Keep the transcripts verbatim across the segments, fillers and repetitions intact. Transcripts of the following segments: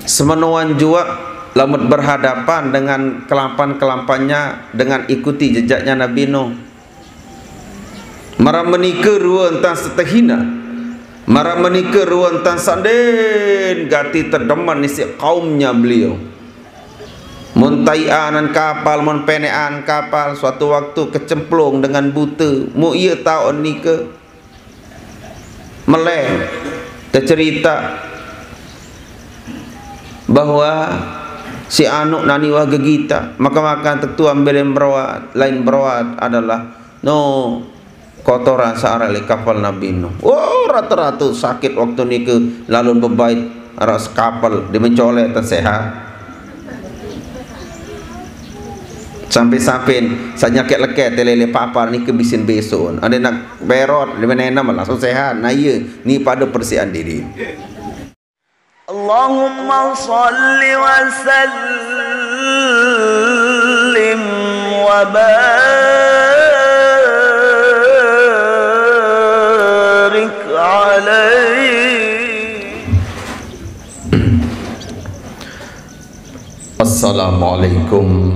Semenoan juak lamun berhadapan dengan kelampan-kelampannya, dengan ikuti jejaknya Nabi Nuh. Mara menika rua entan setehina. Mara menika rua entan sandin gati tedemen isik kaumnya beliau. Mun taianan kapal, mun penekan kapal, suatu waktu kecemplung dengan buta. Mu iya taun nika meleng, tecerita bahwa si anu nani wah gegita, maka-maka tetu ambil lain beroat, lain beroat adalah no kotoran searah le kapal Nabi Nuh. Oh, rata-rata sakit waktu nika lalu bebait arah sekapal di mencolek tan sehat. Sampai-sampai sanyakit leket telele papar nika bisin besun. Ada nak berot di mana nama langsung sehat. Nah iya, ni pada persian diri. اللهم صل وسلم وبارك عليه. Assalamualaikum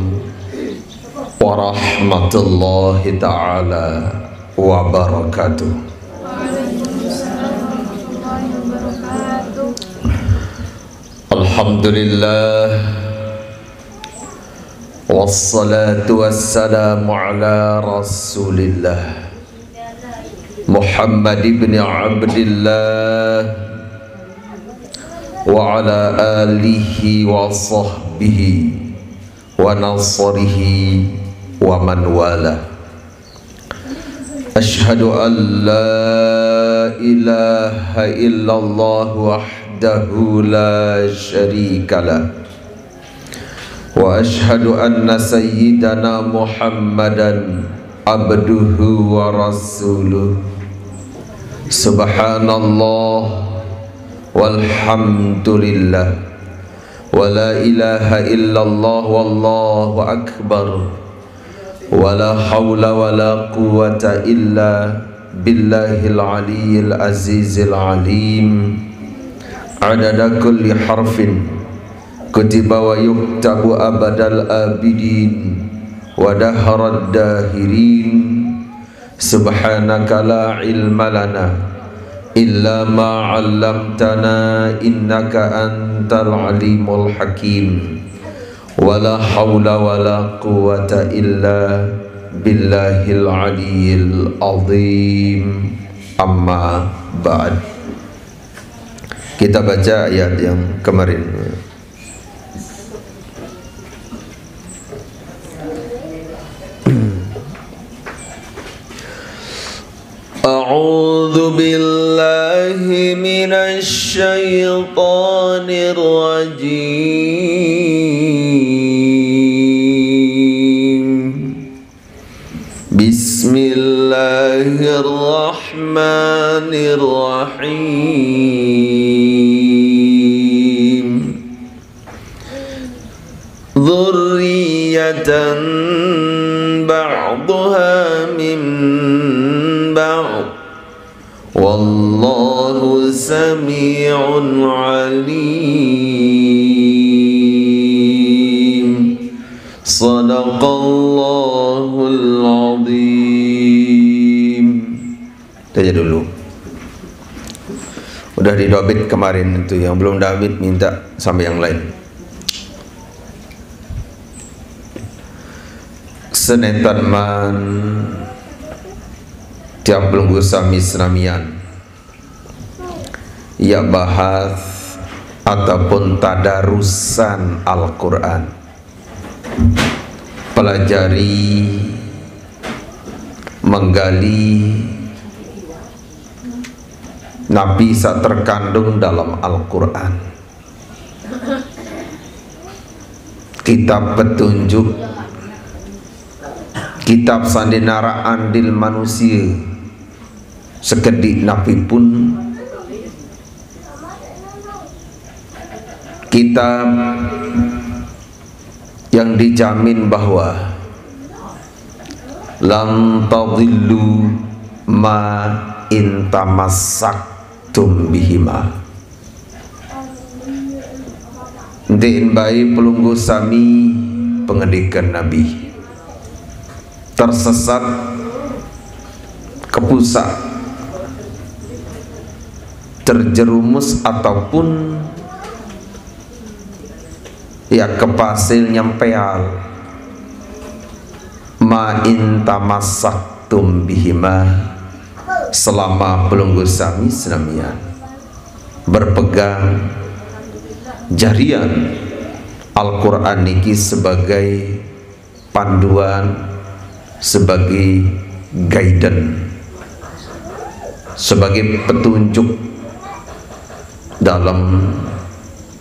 warahmatullahi taala wabarakatuh. Alhamdulillah. Wassalatu wassalamu ala Rasulillah Muhammad ibn Abdillah wa ala alihi wa sahbihi wa nasrihi wa man wala. Asyhadu an la ilaha illallah wahdahu la syarikalah. Wa asyhadu anna sayyidana Muhammadan abduhu wa rasuluh. Subhanallah walhamdulillah. Wa la ilaha illallah wallahu akbar. Wa la haula wa la quwwata illa billahil aliyyil azizil alim. Adada kulli harfin kutiba wa yuktabu abadal abidin wa daharad dahirin. Subhanaka la ilma lana illa ma 'allamtana innaka antal alimul hakim. Wa la haula wa la quwwata illa billahil aliyil azim. Amma ba'd. Kita baca ayat yang kemarin. أعوذ بالله من الشيطان الرجيم. بسم الله الرحمن الرحيم. ذرية بعضها من بعض والله سميع عليم. صدق الله العظيم. Saja dulu. Udah didobit kemarin itu, yang belum didobit minta sama yang lain. Senetan man tiap belenggu sami senamian ia bahas ataupun tadarusan Al-Quran. Pelajari, menggali napi sak terkandung dalam Al-Quran. Kitab petunjuk, kitab sandinara andil manusia sekedik napi pun, kitab yang dijamin bahwa lan tadillu ma in tamassaktum bihima. Ndeqne bae pelungguh sami pengendikan Nabi tersesat, kepusak, terjerumus, ataupun ya kepasil nyempeal. Ma in tamassaktum bihima, selama pelungguh sami senamian berpegang jarian Al-Quran niki sebagai panduan, sebagai guidance, sebagai petunjuk dalam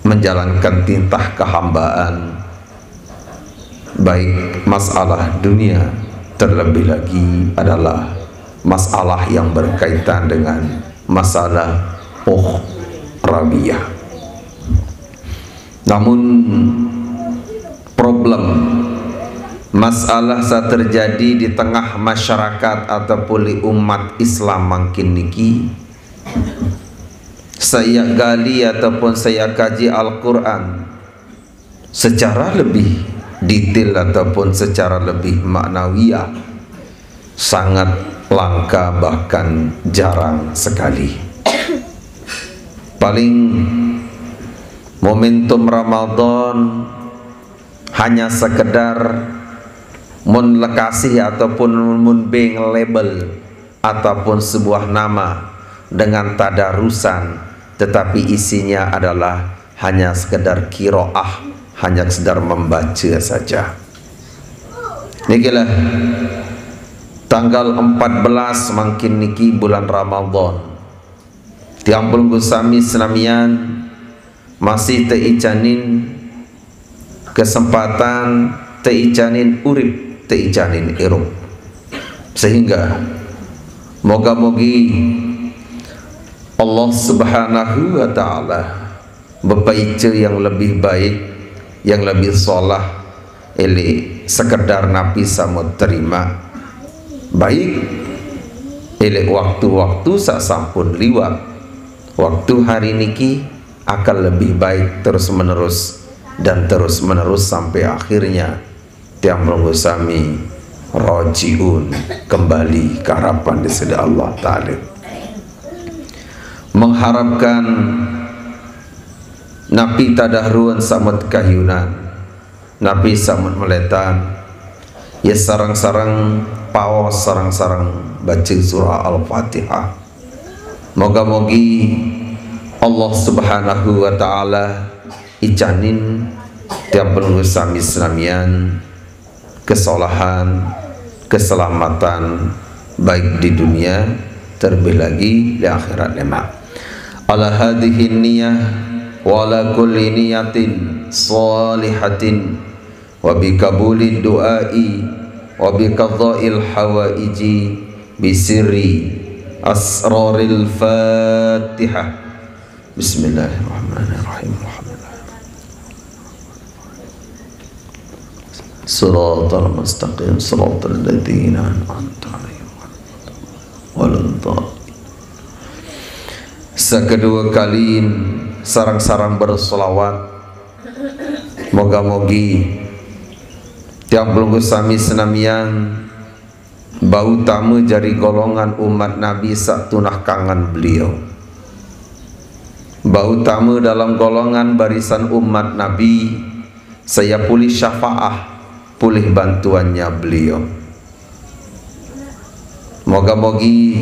menjalankan titah kehambaan, baik masalah dunia, terlebih lagi adalah masalah yang berkaitan dengan masalah ukhrawiyah. Namun, problem masalah sa terjadi di tengah masyarakat ataupun di umat Islam mangkin niki, saya gali ataupun saya kaji Al-Quran secara lebih detail ataupun secara lebih maknawiyah, sangat langka, bahkan jarang sekali. Paling momentum Ramadan hanya sekedar mun lekasih ataupun mun beng label ataupun sebuah nama dengan tadarusan, tetapi isinya adalah hanya sekedar kiroah, hanya sekedar membaca saja. Nikilah tanggal empat belas mangkin niki bulan Ramadan. Tiang pelungguh sami senamian masih teicanin kesempatan, teicanin urip, teicanin irup. Sehingga moga-mogi Allah Subhanahu wa Ta'ala bepaica yang lebih baik, yang lebih solah, elek sekedar napi samut terima. Baik, elek waktu-waktu sak sampun liwat. Waktu hari niki akan lebih baik terus-menerus dan terus-menerus sampai akhirnya tiang pelungguh sami rajiun, kembali ke harapan di sida Allah Ta'ala. Mengharapkan napi tadah ruan samut kayunan, napi samut meletan, ya sareng-sareng paos, sareng-sareng baca surah Al-Fatihah. Moga-mogi Allah Subhanahu wa Ta'ala icanin tiang pelungguh sami senamian kesolahan, keselamatan, baik di dunia, terlebih lagi di akhirat lemak. Ala hadhihi niyah wa ala kulli niyatin salihatin wa bi qabuli du'ai wa bi qadail hawaiji bi sirri asraril Fatihah. Bismillahirrahmanirrahim. Alhamdulillah. Siratal mustaqim, siratal ladzina an'amta 'alaihim, waladdallin. Sakedua kali sareng-sareng berselawat. Moga-mogi tiang pelungguh sami senamian bau tama jari golongan umat Nabi sak tunah kangen beliau. Bau tama dalam golongan barisan umat Nabi, saya pulih syafaah, pulih bantuannya beliau. Moga-mogi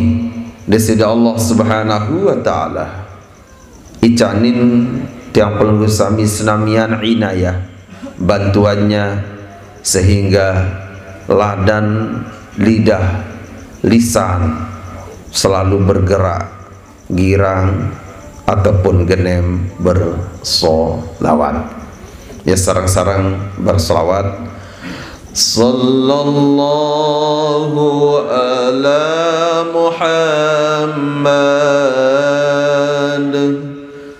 Desida Allah Subhanahu wa Ta'ala icanin tiang pelungguh sami senamian inayah, bantuannya, sehingga ladan, lidah, lisan selalu bergerak, girang, ataupun genem bersolawat. Ya, sareng-sareng bersolawat. Sallallahu ala Muhammad.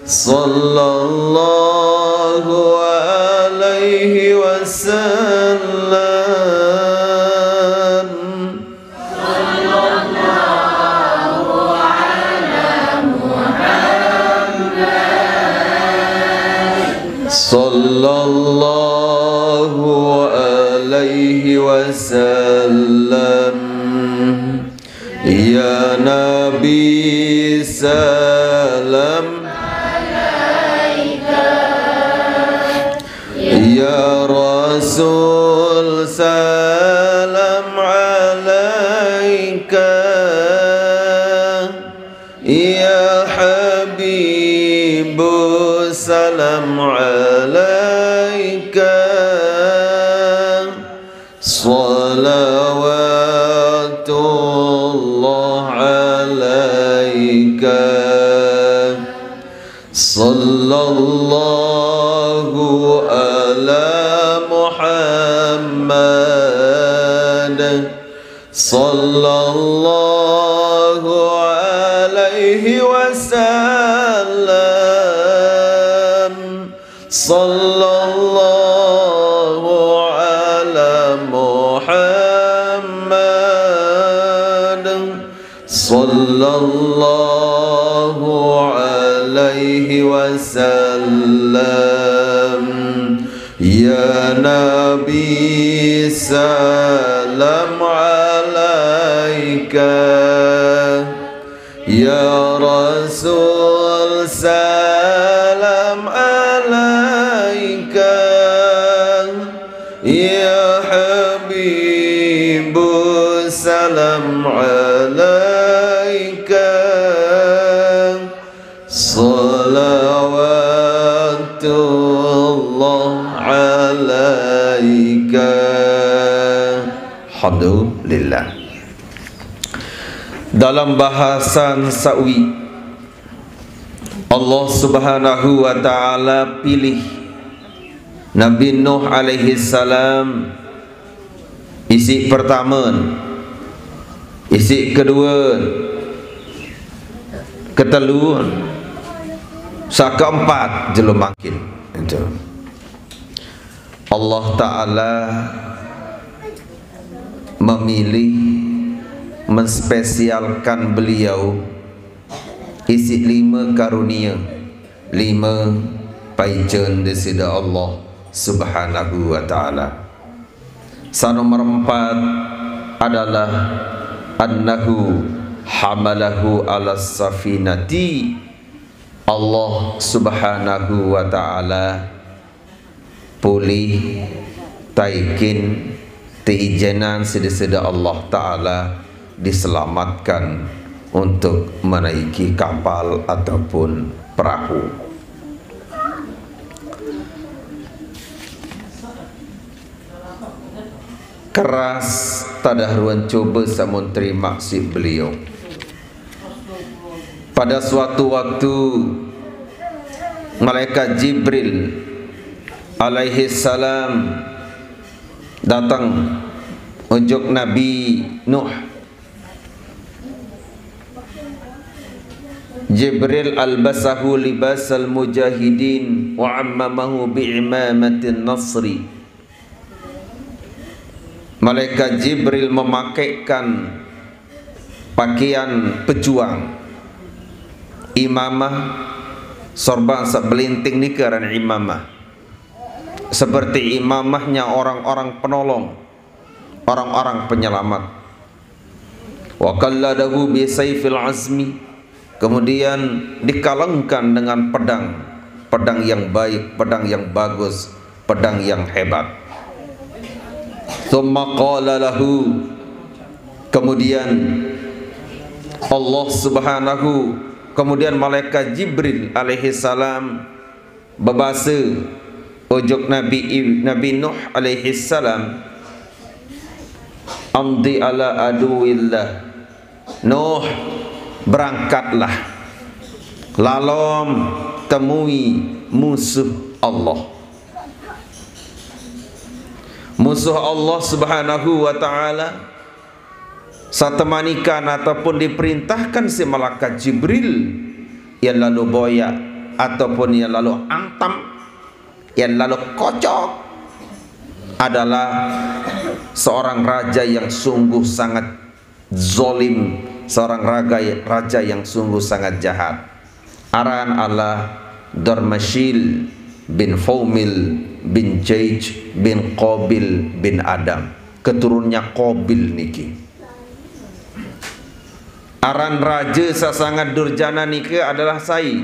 Sallallahu alaihi wasallam. Sallallahu alaihi wasallam. Ya Nabi, salam alaika. Ya Rasul, salam alaika. Ya Habibu, salam alaika. Salawatullah alaika. Sallallahu ala Muhammad. Sallallahu alaihi wasallam. Sallallahu ala Muhammad. Sallallahu alaihi wasallam. Ya Nabi, salam alaika. Ya Rasul, salam alaika. Ya Habibu, salam alaika. Salawatullah alaika. Alhamdulillah. Dalam bahasan sawi, Allah Subhanahu wa Ta'ala pilih Nabi Nuh alaihi salam, isi pertama, isi kedua, ketelu, sa keempat jelo mangkin. Itu. Allah Ta'ala memilih, menspesialkan beliau isi lima karunia, lima paijen desida Allah Subhanahu wa Ta'ala. Sa nomor empat adalah annahu hamalahu ala safinati. Allah Subhanahu wa Ta'ala pulih taikin teijenan sida-sida Allah Ta'ala diselamatkan untuk menaiki kapal ataupun perahu. Keras tadah ruan cuba samun terima si beliau. Pada suatu waktu, malaikat Jibril alaihi salam datang unjuk Nabi Nuh. Jibril albasahu libasal mujahidin wa ammamahu bi imamatin nasri. Malaikat Jibril memakaikan pakaian pejuang, imamah, sorban sebelinting ni keran imamah, seperti imamahnya orang-orang penolong, orang-orang penyelamat. Wa qalladahu bi saifil azmi, kemudian dikalengkan dengan pedang, pedang yang baik, pedang yang bagus, pedang yang hebat. Tsumma qala lahu, kemudian Allah Subhanahu, kemudian malaikat Jibril alaihi salam babasa ujuk Nabi, Nabi Nuh alaihi salam, "Amdi ala aduwillah." Nuh, berangkatlah. Lalom temui musuh Allah. Musuh Allah Subhanahu wa Ta'ala satemanikan ataupun diperintahkan si malaikat Jibril, yang lalu boyak ataupun yang lalu antam, yang lalu kocok adalah seorang raja yang sungguh sangat zolim, seorang raga-, raja yang sungguh sangat jahat. Aran Allah Dormasil bin Faumil bin Jaij bin Qabil bin Adam. Keturunnya Qabil niki. Aran raja saq sangat durjana nike adalah sai?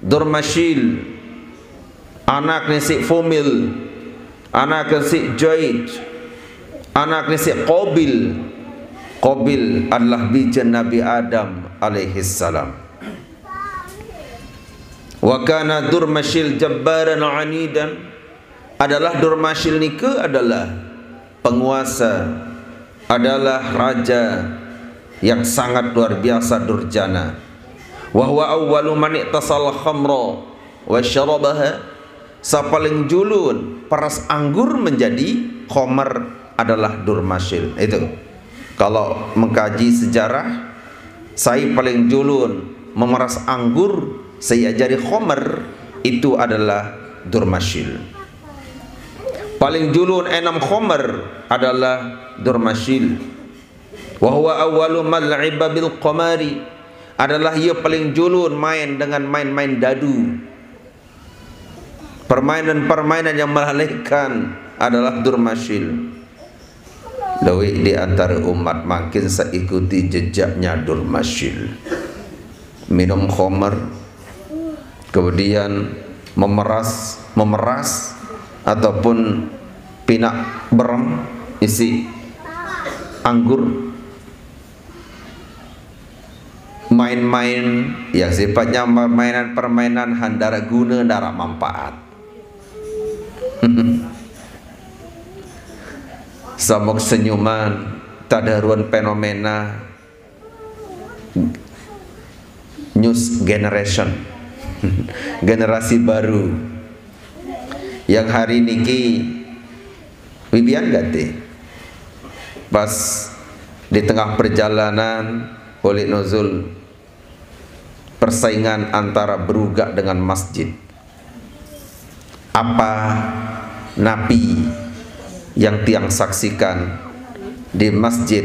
Durmasyil. Anakne siq Faumil, anakne siq Jaij, anakne siq Qabil. Qabil adalah bijen Nabi Adam alaihissalam. Wa kana Durmasyil jabbaran anidan. Adalah Durmasyil nike adalah penguasa, adalah raja yang sangat luar biasa durjana. Wa huwa awwalu man iktasal khamra wa syarabaha. Saq paling julun peras anggur menjadi khomer adalah Durmasyil. Itu. Kalau mengkaji sejarah, sai paling julun memeras anggur saq iajari khomer, itu adalah Durmasyil. Paling julun enem khomer adalah Durmasyil. Wa huwa awwalu man la'iba bil qamari. Adalah ia paling julun main dengan main-main dadu. Permainan-permainan yang melalaikan adalah Durmasyil. Lueq di antare umat mangkin saq ikuti jejaknya Durmasyil. Minum khomer, kemudian memeras, memeras ataupun pinaq berem isiq anggur. Main-main yang sifatnya permainan-permainan, ndaraq gune, ndaraq manfaat. Samuk senyuman, tadaruan fenomena news generation. Generasi baru. Yang hari niki, Wibian gati. Pas di tengah perjalanan, uleq nuzul, persaingan antara berugaq dengan masjid. Apa napi yang tiang saksikan di masjid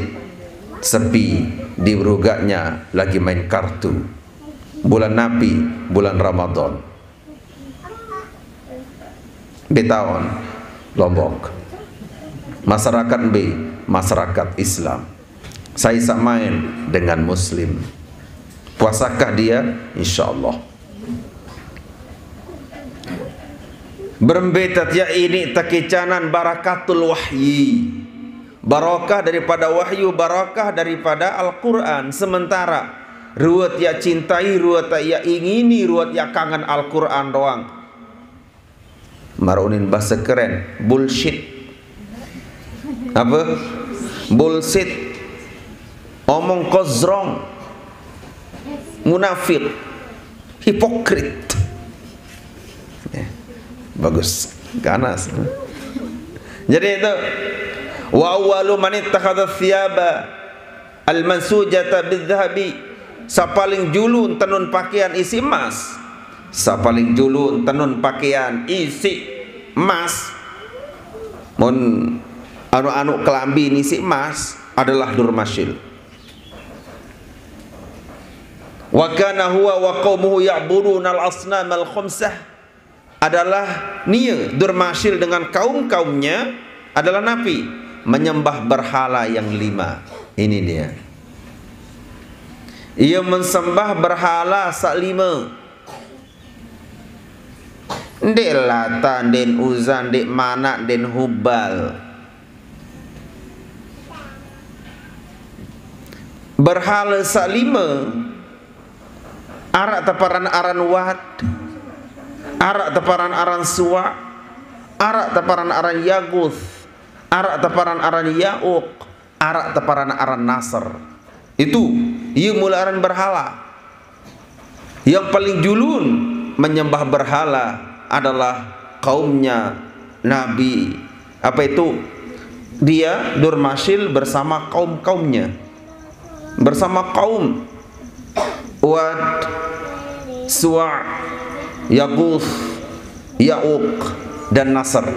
sepi, di berugaqnya lagi main kartu? Bulan napi? Bulan Ramadan. Betaon, Lombok. Masyarakat B, masyarakat Islam. Sai saq main dengan muslim. Puasakah dia? Insyaallah. Berembe tetiaq iniq tekicanan barakatul wahyi. Barokah daripada wahyu, barokah daripada Al-Quran. Sementara rue tiaq cintai, rue tiaq ingini, rue tiaq kangen Al-Quran doang. Maronin bahasa keren, bullshit. Apa? Bullshit. Omong kozrong. Munafik. Hipokrit. Ya. Bagus. Ganas. Jadi itu, wa awwalu man ittakhadha thiyaba al-mansujata bidzahabi. Saq paling julun tenun pakaian isiq emas. Saq paling julun tenun pakaian isiq emas. Mun anu-anu kelambi isiq emas adalah Durmasyil. Wa kana huwa wa qaumuhu ya'budunal asnamal khamsah. Adalah nie Durmasyil dengan kaum-kaumnya adalah napi? Menyembah berhala yang lima. Ini dia. Ia mensembah berhala saq lime. Ndeq Lata, ndeq Uzza, ndeq Manat, ndeq Hubal. Berhala saq lime, araq teparan aran Wat, araq teparan aran Suwa, araq teparan aran Yaguth, araq teparan aran Ya'uq, araq teparan aran Nasr. Itu, ie mule aran berhala. Yang paling julun menyembah berhala adalah kaumnya Nabi, apa itu, dia Durmasyil bersama kaum-kaumnya, bersama kaum Wad, Suwa, Yaguth, Ya'uq, dan Nasr.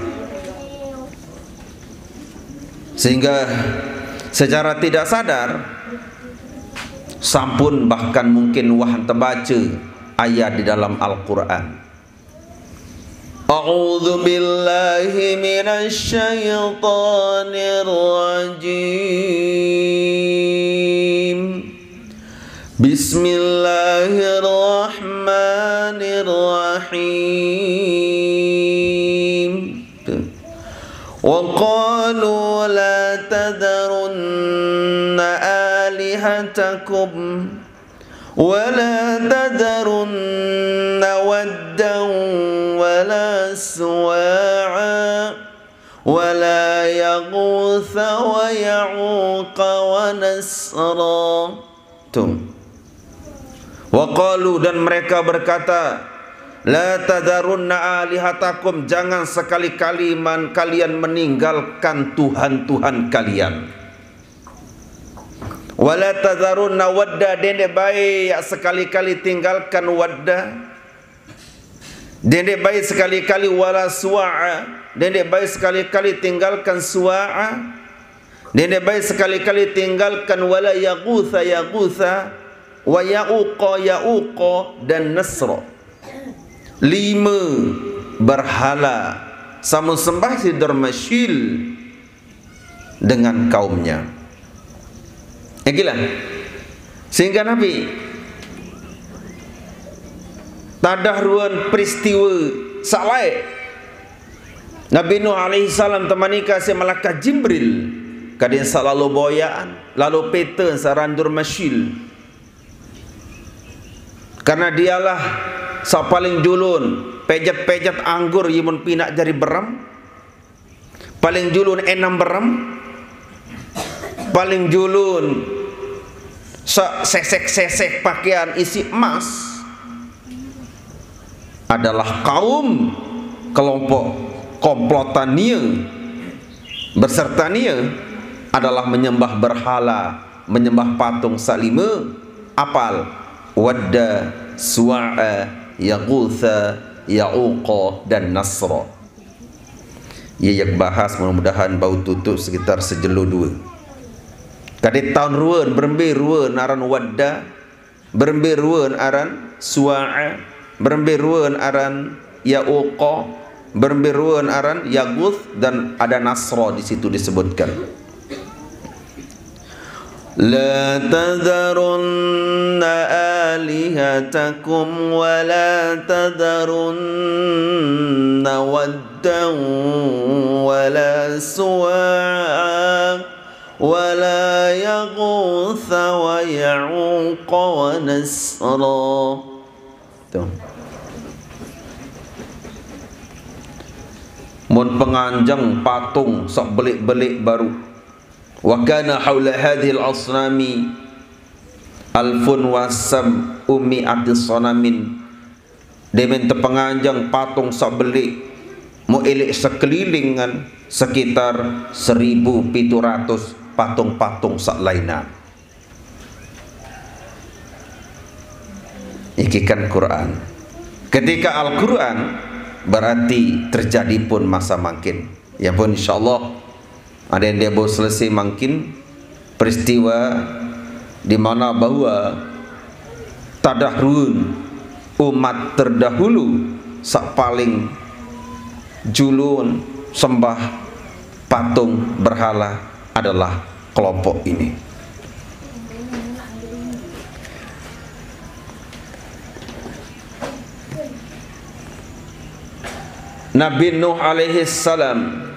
Sehingga secara tidak sadar, sampun bahkan mungkin wah tebaca ayat di dalam Al-Quran. أعوذ بالله من الشيطان الرجيم. بسم الله الرحمن الرحيم. وقالوا لا تذرن آلهتكم ولا تذرن ودا ولا سواعا ولا يغوث ويعوق ونسرا. Tuh. Wa qalu, dan mereka berkata, la tadharunna alihatakum, jangan sekali-kali man-, kalian meninggalkan tuhan-tuhan kalian. Wala tadharunna wadda, dende bae ya sekali-kali tinggalkan wadda. Dende bae sekali-kali wala suwa'a, dende bae sekali-kali tinggalkan suwa'a. Dende bae sekali-kali tinggalkan wala yaghutha yaghutha, wa ya'uqa ya'uqa, dan nasra. Lima berhala samun sembah si Durmasyil dengan kaumnya. Ikilah. Sehingga Nabi tadah ruan peristiwa salai. Nabi Nuh alaihi salam temanika si malaikat Jibril. Kadin sa lalu boyaan, lalu peten sa randur masyil. Karena dialah sa paling julun, pejet-pejet anggur imun pinak jari beram. Paling julun enam beram. Paling julun sa sesek-sesek pakaian isi emas. Adalah kaum kelompok komplotan nia beserta nia adalah menyembah berhala, menyembah patung salima, apal Wadda, Suwa'a, Yaghutha, Ya'uqa, dan Nasra. Ia yak bahas, mudah-mudahan bau tutup sekitar sejelo dua. Kadit tahun ruan, berembe ruan aran Wadda, berembe ruan aran Suwa'a, berembe ruan aran Ya'uqa, berembe ruan aran Yaguth, dan ada Nasra di situ disebutkan. لا تذرن آلهتكم ولا تذرن ودا ولا سواعا ولا يغوث ويعوق ونسرا. Tuh. Mun penganjang patung sok belik-belik baru. Wa kana haula hadhil asnami alfun wa sab'umi'ati sanamin. Demen tepenganjang patung sok belik, mu ilik sekelilingan sekitar seribu pitu ratus patung-patung sok lainan. Iki kan Quran. Ketika Al-Quran, berarti terjadi pun masa mangkin. Ya pun, insyaallah, ada yang dia baru selesai mangkin peristiwa di mana bahwa tadah ruun umat terdahulu sak paling julun sembah patung berhala adalah kelompok ini. Nabi Nuh alaihi salam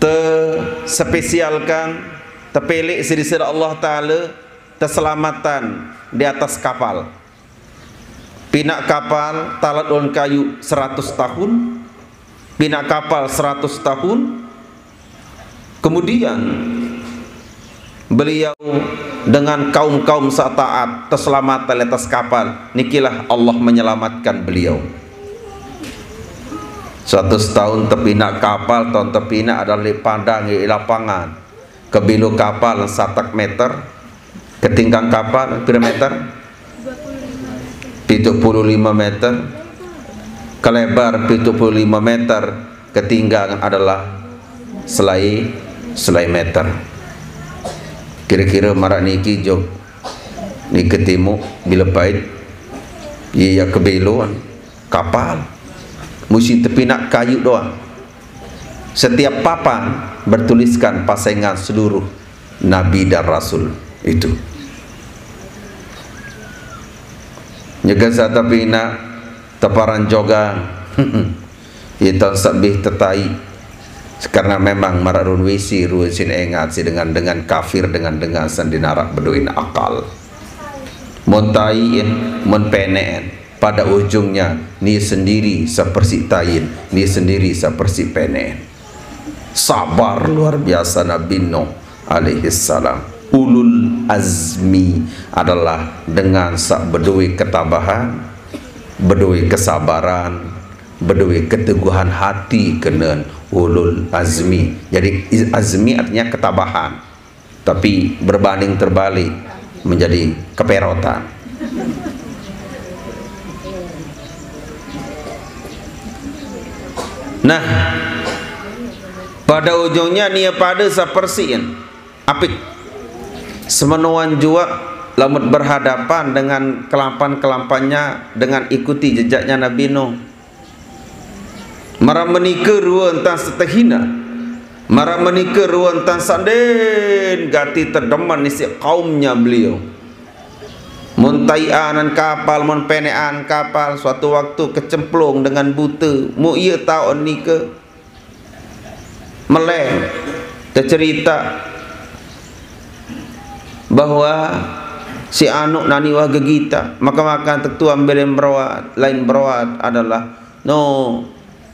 te spesialkan, tepelik siri-siri Allah Ta'ala, teselamatan di atas kapal. Pinak kapal talat ulun kayu seratus tahun, pinak kapal seratus tahun. Kemudian beliau dengan kaum-kaum sataat terselamat di atas kapal. Nikilah Allah menyelamatkan beliau. Seratus tahun tepinak kapal, tahun tepinak adalah di padang, di lapangan. Kebilu kapal satak meter, ketinggang kapal pira meter? Pitu puluh lima meter. Kelebar pitu puluh lima meter, ketinggang adalah selai, selai meter. Kira-kira marak niki jok ni ketimu bila pait, iya kebiluan. kapal. Musti tepinak kayu doang. Setiap papan bertuliskan pasengan seluruh nabi dan rasul itu. Nyegasa tepinak teparan jogang. Ita sabih tetai. Karena memang mararun wisi ruan sin engat si dengan, dengan kafir, dengan, dengan sendinarak beduin akal. Mun taiin, mun peneen, pada ujungnya ni sendiri sepersi tain, ni sendiri sepersi peneen. Sabar luar biasa Nabi Nuh alaihissalam. Ulul azmi adalah dengan sak bedui ketabahan, bedui kesabaran, bedui keteguhan hati kenen ulul azmi. Jadi, azmi artinya ketabahan, tapi berbanding terbalik menjadi keperotan. Nah, pada ujungnya nia pada sapersiin apik. Semenoan jua lamun berhadapan dengan kelampan-kelampannya, dengan ikuti jejaknya Nabi Nuh. Mara menika ruan tan setehina. Mara menika ruan tan sanden gati tedeman isi kaumnya beliau. Mun taianan kapal, mun penean kapal, suatu waktu kecemplung dengan buta. Mu iya taun nika meleng, tercerita bahwa si anu nani wah gegita, maka-maka tetu ambil yang berawat, lain berawat adalah no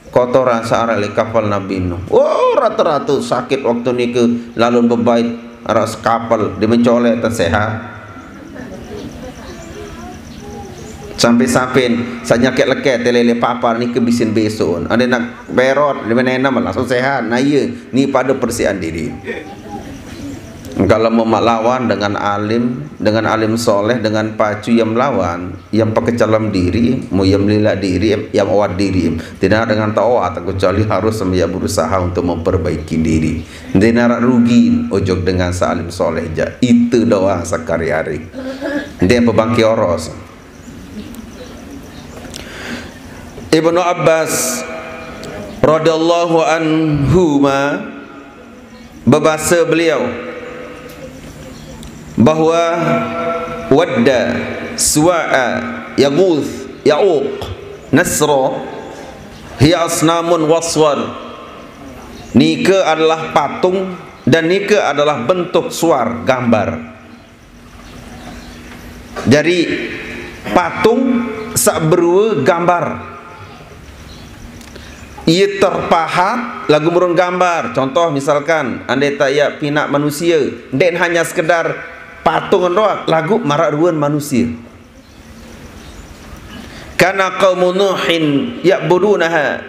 kotoran searah le kapal Nabi Nuh. Oh, rata-rata sakit waktu niku lalu bebait aras kapal di mencolek tak sehat. Sampai-sampai sanyakit leket telele papar ni kebisin besun. Ada nak berot di menena langsung sehat. Nah iya, ni pada persian diri. Kalau mau mak lawan dengan alim, dengan alim soleh, dengan pacu yang melawan, yang pakai calam diri, mau yang melila diri, yang awat diri, tidak dengan taat, kecuali harus sama berusaha untuk memperbaiki diri. Dia narak rugi ojok dengan salim soleh ja. Itu doang sakari-ari. Dia pebangki oros. Ibnu Abbas radhiyallahu anhuma, berbahasa beliau bahwa Wadda, Suwa'a, Yaghuth, Ya'uq, Nasra, hiya asnamun waswar. Nika adalah patung dan nika adalah bentuk suar, gambar. Jadi, patung sak berua gambar. Ia terpahat lagu merun gambar. Contoh misalkan, andai tak ia pinak manusia, ndak hanya sekedar patung doang, lagu marak ruan manusia. Kana qaumu Nuhin ya'budunaha,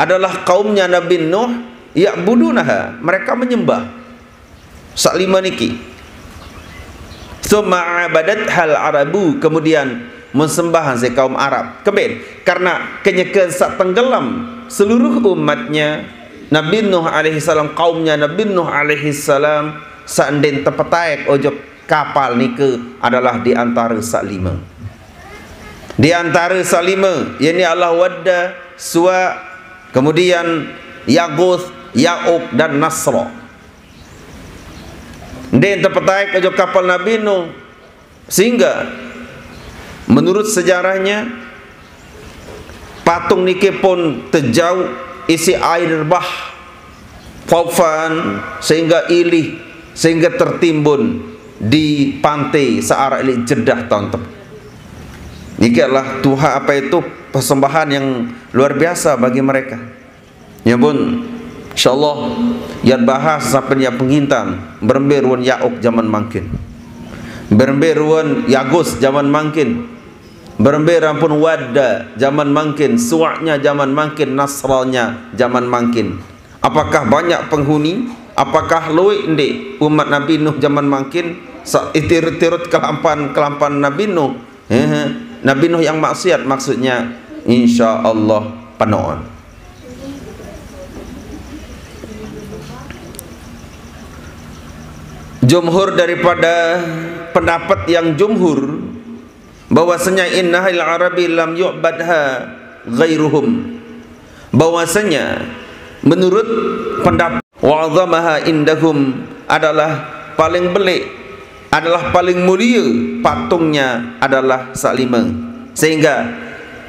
adalah kaumnya Nabi Nuh, ya'budunaha, mereka menyembah sak lima niki. Tsumma abadathal Arabu, kemudian mensembahan si kaum Arab. Keben, karena kenyeken sak tenggelam seluruh umatnya Nabi Nuh alaihi salam, kaumnya Nabi Nuh alaihi salam, sak ndin tepetaek ojok kapal nike adalah di antara sak lima. Di antara sak lima, yakni Allah Wadda, Suwa, kemudian Yaguth, Ya'uq, dan Nasra. Ndin tepetaek ojok kapal Nabi Nuh. Sehingga, menurut sejarahnya, patung niki pun tejauh isi air bah, Taufan, sehingga ilih, sehingga tertimbun di pantai searah ilik Jeddah taun tep. Niki adalah tuha apa itu persembahan yang luar biasa bagi mereka. Ya pun, insyaallah, yat bahas sampai ya pengintan, berembe ruan Ya'uq zaman mangkin. Berembe ruan Yaguth zaman mangkin. Berembe rampun Wadda zaman mangkin, Suwa'nya zaman mangkin, Nasranya zaman mangkin. Apakah banyak penghuni? Apakah luik ndik umat Nabi Nuh zaman mangkin? Sa-, itirut-tirut kelampan-kelampan Nabi Nuh. Hehe. Nabi Nuh yang maksiat maksudnya, insya Allah penuh. Jumhur daripada pendapat yang jumhur bahwasanya innahil arabi lam yu'badha ghairuhum, bahwasanya menurut pendapat, wa azamaha indahum, adalah paling belik, adalah paling mulia patungnya adalah sak lima. Sehingga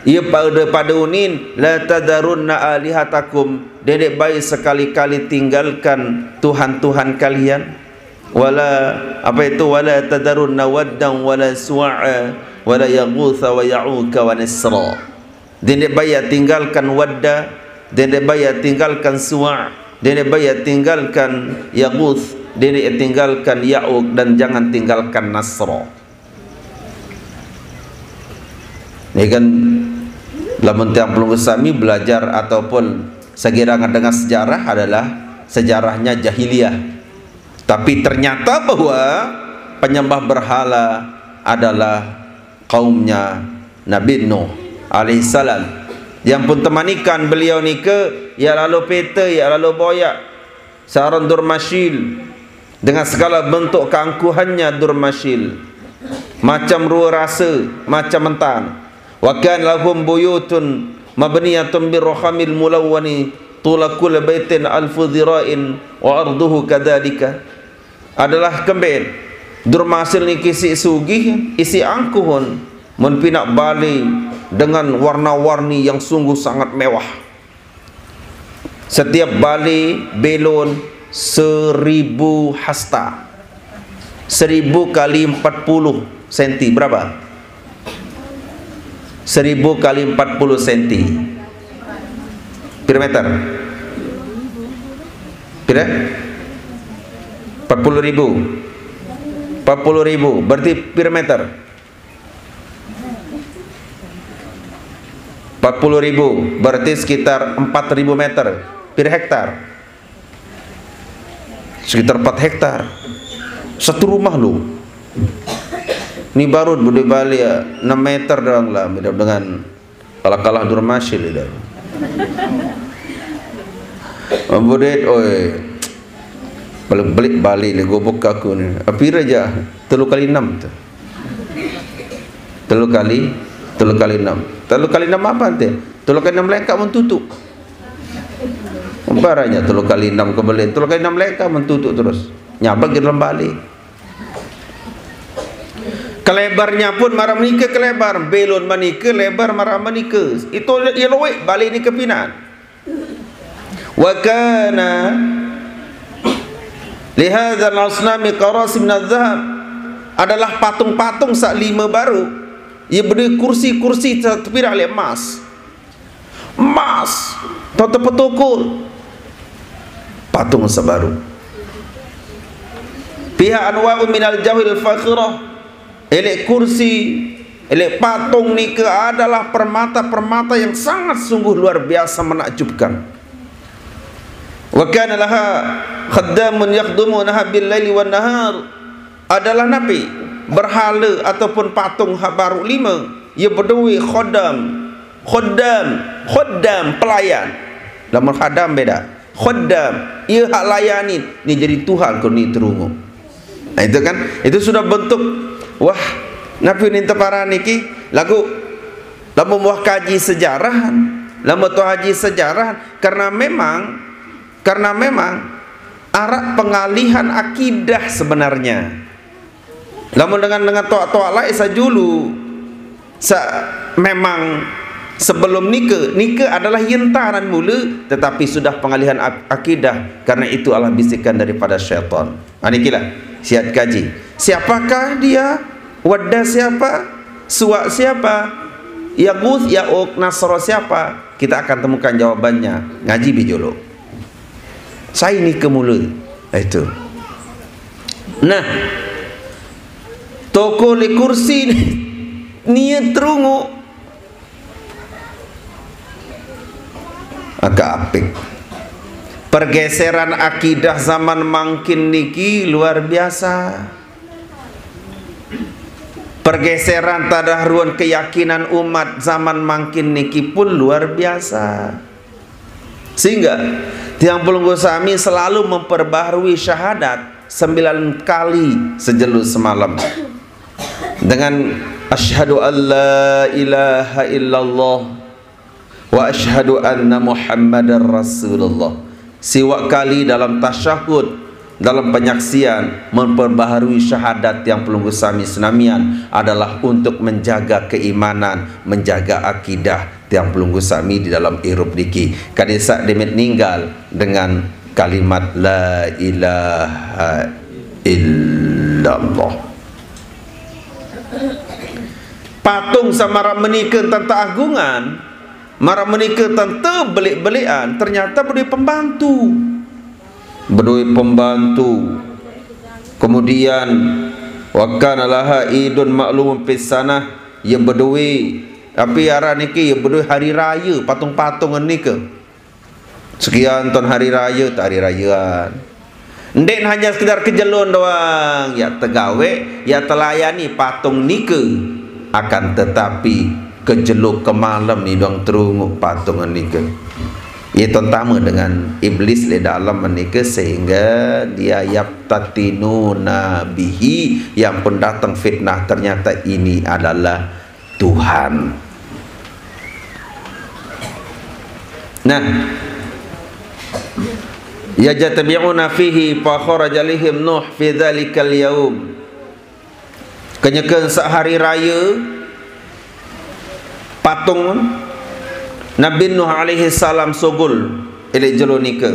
ia pada, pada unin, la tadarunna alihatakum, dendek baik sekali-kali tinggalkan Tuhan-Tuhan kalian. Wala, apa itu, wala tadarunna waddan wala suwa'a wala yaghutha wa ya'uka wa nasra. Dendek baik tinggalkan Wadda, dendek baik tinggalkan Suwa', dendek baik tinggalkan Yaghuth, dendek tinggalkan Ya'uq, dan jangan tinggalkan Nasra. Ini kan lamun tiang pelungguh sami belajar ataupun segera ngedengar sejarah adalah sejarahnya jahiliyah. Tapi ternyata bahwa penyembah berhala adalah kaumnya Nabi Nuh alaihissalam. Yang pun temanikan beliau nike, ya lalu pete, ya lalu boyak, saron durmasil, dengan segala bentuk keangkuhannya durmasil, macam rua rasa, macam mentan. Wa kan lahum buyutun mabniyatun birrohamil mulawwani, tulakul baitin alfu dhira'in wa arduhu kadhalika. Adalah kembet durmasil niki isi sugih, isi angkuhun, mun pinak bali dengan warna-warni yang sungguh sangat mewah. Setiap bali belon seribu hasta, seribu kali empat puluh senti, berapa? Seribu kali empat puluh senti. Pira meter? Pira? Empat puluh ribu. Empat puluh ribu. Berarti pira meter? Empat puluh ribu. Berarti sekitar empat ribu meter. Pira hektar? Sekitar empat hektar. Satu rumah lo. Ini baru boleh balik ya, enam meter doang lah, beda dengan kalah-kalah durmasil itu. Budet, oi. Balik-balik balik le gobok aku ni. Apa raja? Telu kali enam tu. Telu kali, telu kali enam. Telu kali enam apa nanti? Telu kali enam lengkap mentutup. Baranya telu kali enam kebalik, telu kali enam lengkap mentutup terus. Nyabak ke dalam balik. Kelebarnya pun marah menikah kelebar, belon menikah lebar marah menikah. Itu ia loek balik ni kepinan. Wa kana lihadzal asnami qarasim minaz zahab, adalah patung-patung sak lima baru. Ia beri kursi-kursi tepirak le emas. Emas. Tau tepetokol. Patung sak baru. Pihak anwa'u minal jauhil fakhirah. Elek kursi, elek patung nika adalah permata-permata yang sangat sungguh luar biasa menakjubkan. Wa kana laha khaddamun yakhdumunaha bil laili wan nahar. Adalah napi berhala ataupun patung hak baru lima, ia bedui khodam. Khodam, khodam pelayan. Lamun khadam beda. Khodam, ia hak layani, ni jadi Tuhan ko ni terungu. Nah, itu kan, itu sudah bentuk, wah, napi ni teparan niki, lagu, lamun wah kaji sejarah, lamun tu haji sejarah, karena memang, karena memang arak pengalihan akidah sebenarnya. Lamun dengan, dengan toak-toak lain sajulu, sa, memang sebelum nika, nika adalah yentaran mula, tetapi sudah pengalihan ak-, akidah, karena itu Allah bisikan daripada syaitan. Ha, nikilah, siat kaji. Siapakah dia? Wadda siapa? Suwak siapa? Yaguth, Ya'uq, Nasra siapa? Kita akan temukan jawabannya. Ngaji bijolo. Sai ni kemula. Itu. Nah, toko le kursi ni, niat terungu. Agak apik. Pergeseran akidah zaman mangkin niki luar biasa. Pergeseran tadah ruan keyakinan umat zaman mangkin niki pun luar biasa. Sehingga tiang pelungguh sami selalu memperbaharui syahadat sembilan kali sejelo semalam dengan asyhadu an la ilaha illallah Wa asyhadu anna Muhammadar Rasulullah. Siwak kali dalam tasyahud, dalam penyaksian, memperbaharui syahadat tiang pelungguh sami senamian adalah untuk menjaga keimanan, menjaga akidah tiang pelungguh sami di dalam irup niki. Kada isak demit ninggal dengan kalimat la ilaha illallah. Patung samaram menika tentang agungan, maram menika tentang belik-belikan, ternyata berdua pembantu. Berdua pembantu. Kemudian, wa kana laha idun ma'lumun fis sanah, ya berdua, tapi arah niki ya berdua hari raya patung-patung nika. Sekian tahun hari raya, tak hari rayaan. Ndik hanya sekedar kejelun doang, ya tegawe, ya telayani patung nika. Akan tetapi, kejelu kemalem ni doang terunguk patung nika. Ia terutama dengan iblis le dalam menika sehingga dia yaftatinuna bihi, yang pun datang fitnah, ternyata ini adalah Tuhan. Nah, yajtami'una fihi fa kharaja alaihim Nuh fi dzalikal yaum. Kenyeken sehari raya patung Nabi Nuh alaihi salam sugul ilik jelo nika.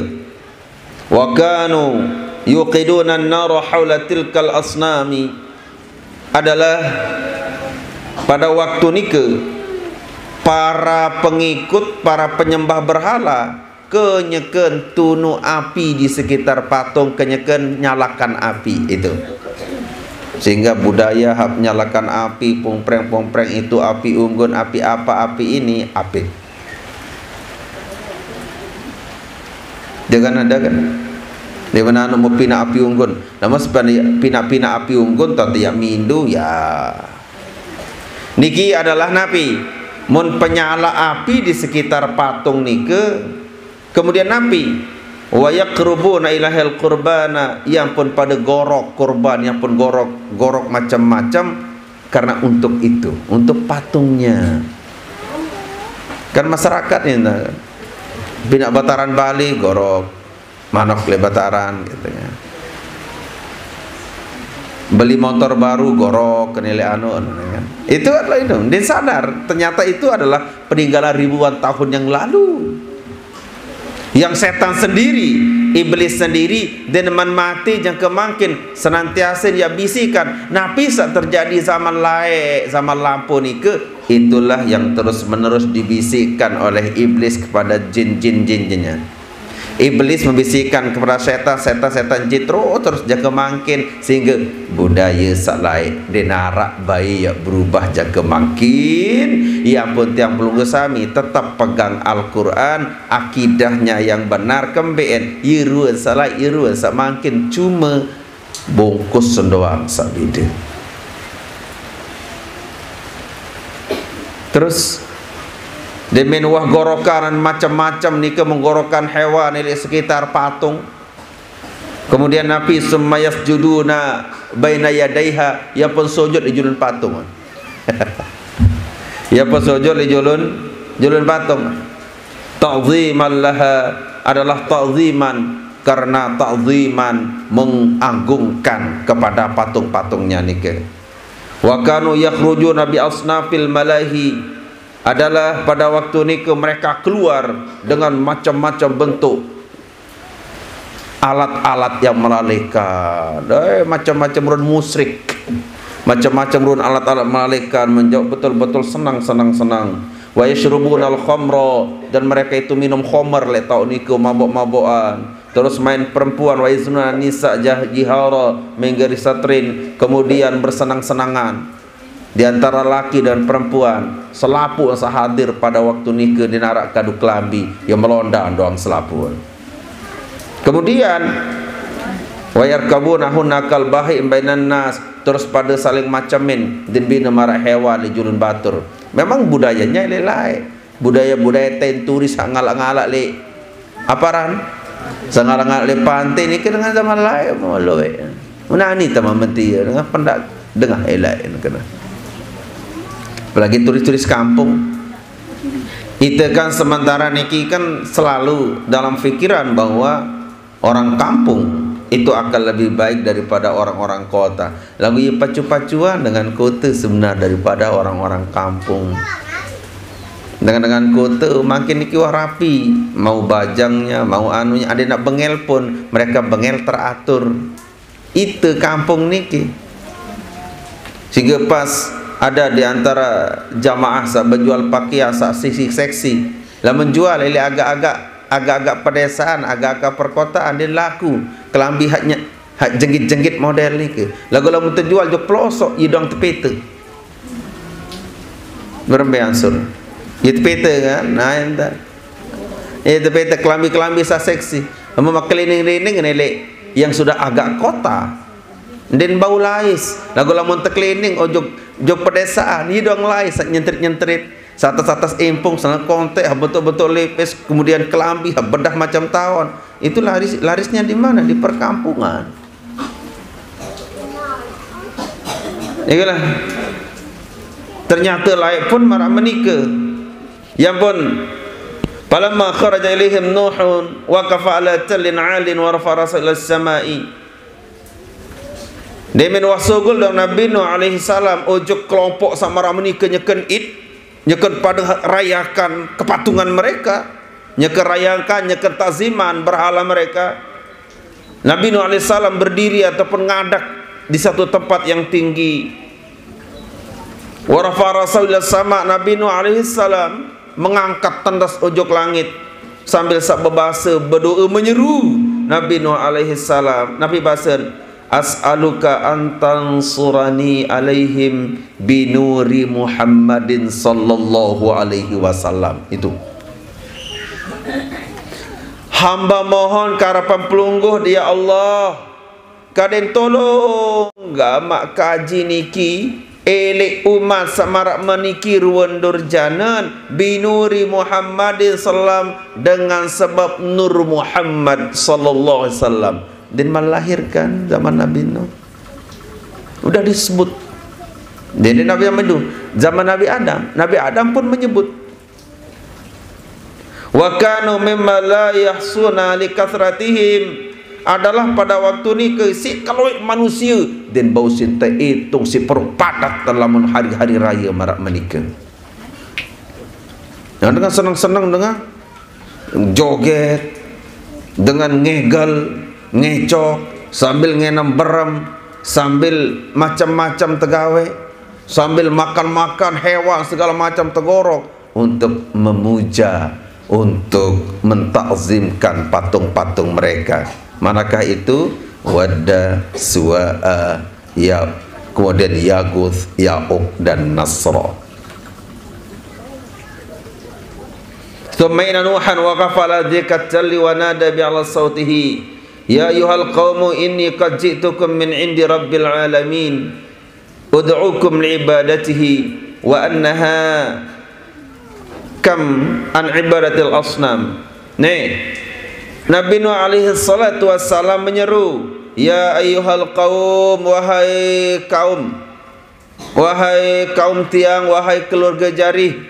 Wa kanu yuqiduna an-nara haula tilkal asnami, adalah pada waktu nika para pengikut, para penyembah berhala kenyeken tunu api di sekitar patung, kenyeken nyalakan api itu. Sehingga budaya hap nyalakan api, pungpreng-pungpreng itu, api unggun, api apa, api ini, api. Dia kan ada kan? Dia mana anu mau pina api unggun. Namun sebenarnya pina-pina api unggun tadi ya mindu ya. Niki adalah napi? Mun penyala api di sekitar patung nike, kemudian napi? Wa yaqrubuna ilahil qurbana, yang pun pada gorok kurban, yang pun gorok, gorok macam-macam karena untuk itu, untuk patungnya. Kan masyarakat ini, nah, pina bataran Bali, gorok manok le bataran, gitu ya. Beli motor baru, gorok, kenile anu, anu, ya kan. Itu adalah itu. Dia sadar, ternyata itu adalah peninggalan ribuan tahun yang lalu. Yang setan sendiri, iblis sendiri, deneman mati jangka mangkin senantiasa dia bisikan. Napi sak terjadi zaman lae, zaman lampau nike, itulah yang terus-menerus dibisikkan oleh iblis kepada jin-jin, jin-jinnya. Iblis membisikkan kepada setan, setan, setan, jin terus, terus jangka mangkin, sehingga budaya sak lae dinarak bae ya berubah jangka mangkin. Ya pun tiang pelungguh sami tetap pegang Al-Quran, akidahnya yang benar kembeen, irun salai, irun sak mangkin, cuma bungkus sendoang sak bida. Terus demen wah gorokan macam-macam nika, menggorokan hewan di sekitar patung. Kemudian napi, summa yasjuduna baina yadaiha, ya pun sujud di julun patung. Ya pun sujud di julun, julun patung. Ta'ziman laha, adalah ta'ziman, karena ta'ziman mengagungkan kepada patung-patungnya nike. Wa kanu yakhrujuna bi asnafil malahi, adalah pada waktu nike mereka keluar dengan macam-macam bentuk alat-alat yang melalekan. Eh, macam-macam run musrik. Macam-macam run alat-alat melalekan, menjawab betul-betul senang, senang, senang. Wa yashrubuna al-khamra, dan mereka itu minum khamar, le tau niku, mabok-mabokan. Terus main perempuan, wa yaznuna nisa jah-, jihara, menggeri satrin, kemudian bersenang-senangan di antara laki dan perempuan, selapu yang hadir pada waktu nike dinarak kadu kelambi, yang melonda doang selapu. Kemudian, wa yarkabuna hunakal bahi bainan nas, terus pada saling macamin, din bina marak hewan di julun batur. Memang budayanya lelai. Budaya-budaya tenturis ngalak-ngalak le aparan. Sangalak-ngalak le pantai nike dengan zaman lain mau loe. Menani tama menti dengan pendak dengah elai kena. Apalagi turis-turis kampung. Ite kan sementara niki kan selalu dalam pikiran bahwa orang kampung itu akan lebih baik daripada orang-orang kota. Lagu ye pacu-pacuan dengan kota sebenar daripada orang-orang kampung. Dengan, dengan kota makin niki wah rapi, mau bajangnya, mau anunya, ada nak bengel pun mereka bengel teratur. Ite kampung niki. Sehingga pas ada di antara jamaah sak bejual pakaian sak seksi-seksi. Lah menjual ile agak-agak, agak-agak pedesaan, agak-agak perkotaan, dia laku. Kelambi haknya, hak jenggit-jenggit model niki. Lagu lamun terjual jo pelosok, ye dong tepete. Berembe ansur. Ye tepete kan, nah ente. Ye tepete kelambi-kelambi sak seksi. Lamun mak kelining-lining nilai yang sudah agak kota. Den bau lais. Lagu lamun tekelining ojok jok pedesaan, ye dong lais sak nyentrit-nyentrit. Satas-satas empung, sana kontek, ha bentuk-bentuk lipis, kemudian kelambi, ha bedah macam taon. Itu laris, larisnya di mana? Di perkampungan. Itulah. Ternyata laik pun marak menikah. Ya pun. Falamma kharaja ilaihim Nuhun waqafa ala tallin alin wa rafa'a ra'sahu ila samai. Demen wah sugul dong Nabi Nuh alaihi salam ojok kelompok sak marak menikah nyeken Id, nyeken pada rayakan kepatungan mereka, nyeken rayakan, nyeken takziman berhala mereka. Nabi Nuh alaihi salam berdiri ataupun ngadak di satu tempat yang tinggi. Wa rafa'a ra'sahu ila sama, Nabi Nuh alaihi salam mengangkat tendas ojok langit sambil sak bebasa berdoa menyeru Nabi Nuh alaihi salam. Nabi basen, "As'aluka an tansurani alaihim binuri Muhammadin sallallahu alaihi wasallam." Itu. Hamba mohon karapan pelungguh dia Allah, kaden tolong gamak kaji niki, elek umat samarak meniki ruan durjanan, binuri Muhammadin sallam, dengan sebab nur Muhammad sallallahu alaihi wasallam. Dan melahirkan zaman Nabi Nuh. Udah disebut. Jadi Nabi yang itu, zaman Nabi Adam, Nabi Adam pun menyebut. Wa kanu mimma la yahsuna li kathratihim, adalah pada waktu niki si keluik manusia, dan bau si teitung si perut padat dalam hari-hari raya marak menikah. Yang dengan senang-senang dengan joget, dengan ngegel, ngecok, sambil ngenem berem, sambil macam-macam tegawe, sambil makan-makan hewan segala macam tegorok, untuk memuja, untuk mentakzimkan patung-patung mereka. Manakah itu? Wadda, Suwa'a, ya, kemudian Yaguth, Ya'uq, dan Nasra. Thumma inna Nuhan waqafa ala dzikal jalli wa nada bi'ala sautihi, "Ya ayyuhal qaumu inni qad ji'tukum min indi rabbil alamin, ud'ukum li ibadatihi wa annaha kam an ibadatil asnam." Nih, Nabi Nuh alaihi salatu wassalam menyeru, "Ya ayyuhal qaum, wahai kaum, wahai kaum tiang, wahai keluarga jarih,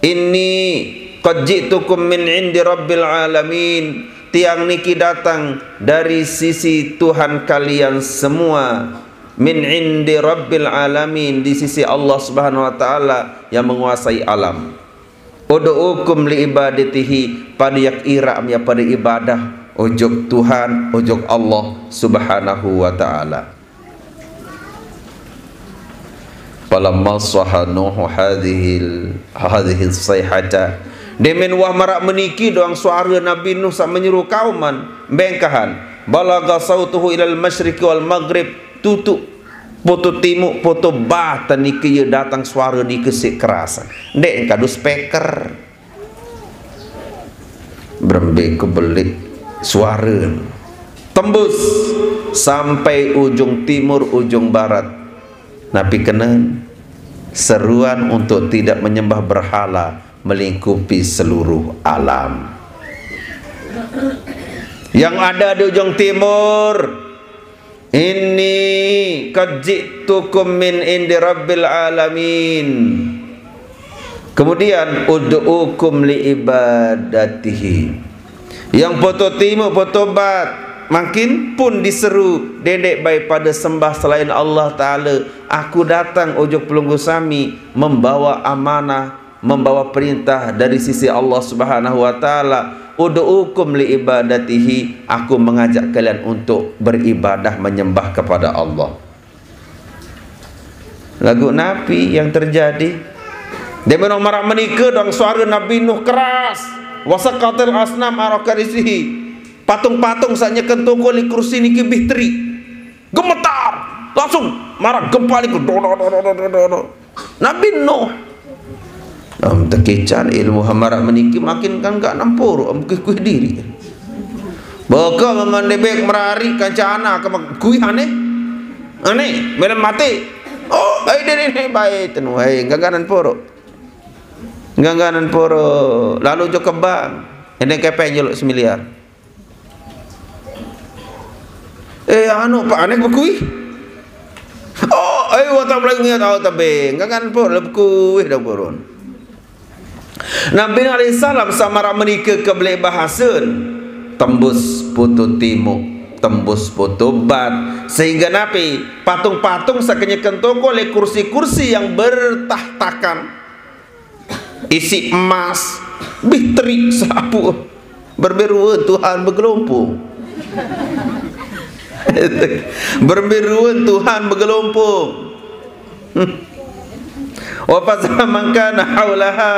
inni qad ji'tukum min indi rabbil alamin, tiang niki datang dari sisi Tuhan kalian semua, min indi rabbil alamin, di sisi Allah Subhanahu wa Ta'ala yang menguasai alam. Ud'ukum li ibadatihi, pada yak irak ya pada ibadah ojok Tuhan, ojok Allah Subhanahu wa Ta'ala." Falamma saha Nuhu hadhil hadhil sayhata, demen wah marak meniki doang suara Nabi Nuh sak menyeru kauman, bengkahan, balagha sautuhu ilal masyriqi wal maghrib, tutuk poto timuk, poto batan niki ye datang suara niki sik keras. Ndek engkadu speaker. Berembe kebelik suara tembus sampai ujung timur, ujung barat. Napi kenen seruan untuk tidak menyembah berhala melingkupi seluruh alam. Yang ada di ujung timur, "Inni qad ji'tukum min indi rabbil alamin." Kemudian, "Ud'ukum li ibadatihi." Yang poto timo, poto bat, makin pun diseru, dendek bai pada sembah selain Allah Ta'ala. Aku datang, ujuk pelunggu sami, membawa amanah, membawa perintah dari sisi Allah Subhanahu wa Ta'ala. "Ud'ukum li ibadatihi." Aku mengajak kalian untuk beribadah, menyembah kepada Allah. Lagu napi yang terjadi? Dia menong marak menikah dong suara Nabi Nuh keras. "Wasaqatil asnam araka risihi." Patung-patung sanya kentuko li kursi niki bih teri. Gemetar. Langsung marak gempa niki. Do, do, do, do, do, do, do. Nabi Nuh. Am tekican ilmu hamarak meniki makin kan gak nampur, am kuih-kuih diri. Baka memang debek merari kancana ke mak-, kuih aneh. Aneh, melem mati. Oh, baik diri ni, baik tenu. Hai, gangganan poro. Gangganan poro. Lalu jo kebang. Ini kepeng jeluk semiliar. Eh, anu, Pak, aneh bekui. Oh, eh, watak Melayu ngiat awak tabeng. Gangganan poro, lebekui dah purun. Nabi Nuh alaihissalam samarak menikah ke belek bahasen. Tembus putu timuk, tembus putu bat. Sehingga napi? Patung-patung sakanya kentoko le kursi-kursi yang bertahtakan. Isi emas. Bih terik sapu. Berberuan Tuhan bergelompung. Berberuan Tuhan bergelompung. Wa faza'a man kana haulaha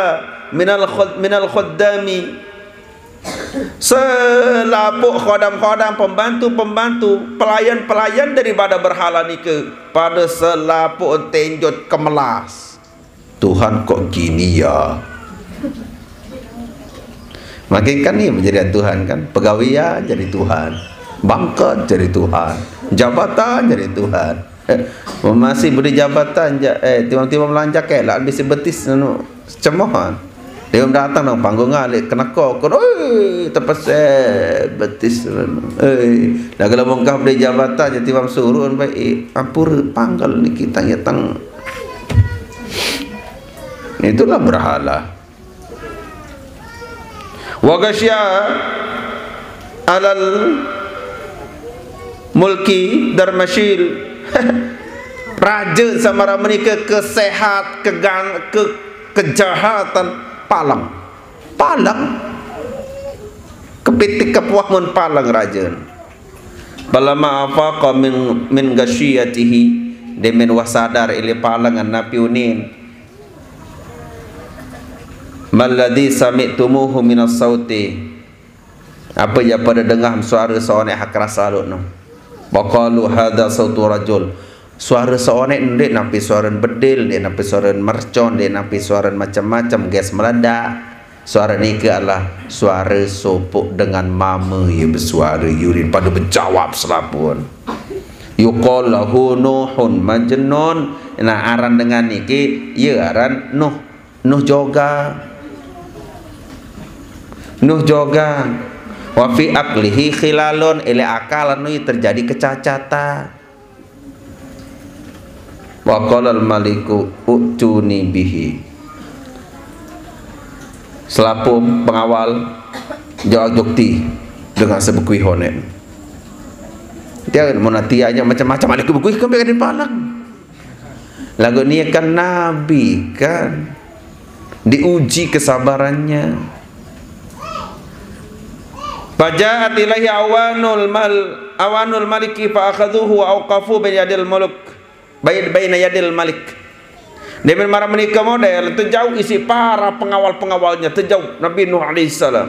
minal khud-, minal khuddami. Selapuk khodam-khodam, pembantu-pembantu, pelayan-pelayan daripada berhala nika pada selapuk tenjot kemelas. Tuhan kok gini ya? Makin kan ni menjadi Tuhan kan? Pegawai ya jadi Tuhan. Bangkat jadi Tuhan. Jabatan jadi Tuhan. Masih beri jabatan ja, eh, tiba-tiba melanjak eh, lah habis betis nanu cemohan. Dia datang nang panggung alik kena kok, "Oi, terpesat betis." Eh, dah kalau mungkah beri jabatan jadi tiba suruh baik, eh, ampur panggal ni kita ya tang. Itulah berhala. Wa ghasya alal mulki darmasyil. Raja samarak menika kesehat, kegan-, ke-, kejahatan, palang. Palang. Kepitik kepuah mun palang raja. Falamma afaqa min, min ghasyiyatihi, demen wah sadar ile palang napi unin. Malladzi sami'tumuhu minas sauti. Apa ya pada dengah suara seonek hak rasa aluk no. Wa qalu hadza sautu rajul. Suara seonek ndik napi suara bedil, ndik napi suara mercon, ndik napi suara macam-macam gas meledak. Suara niki adalah suara sopok dengan mama ya bersuara yurin pada berjawab selapun. Yuqal lahu Nuhun Majnun. Nah, aran dengan niki ya aran Nuh. Nuh joga. Nuh joga. Wa fi aqlihi khilalun, ile akal anu terjadi kecacatan. Wa qalal maliku u'tuni bihi. Selapuh pengawal jawab jukti dengan sebekui honet. Dia mau nanti aja macam-macam ada kebekui kembali di palang. Lagu ni kan Nabi kan diuji kesabarannya. Faja'at ilaihi awanul mal-, awanul maliki fa akhadhuhu wa auqafu baina yadil muluk, bain-, baina yadil malik. Demen marak menika model, tejauh isi para pengawal-pengawalnya, tejauh Nabi Nuh alaihissalam.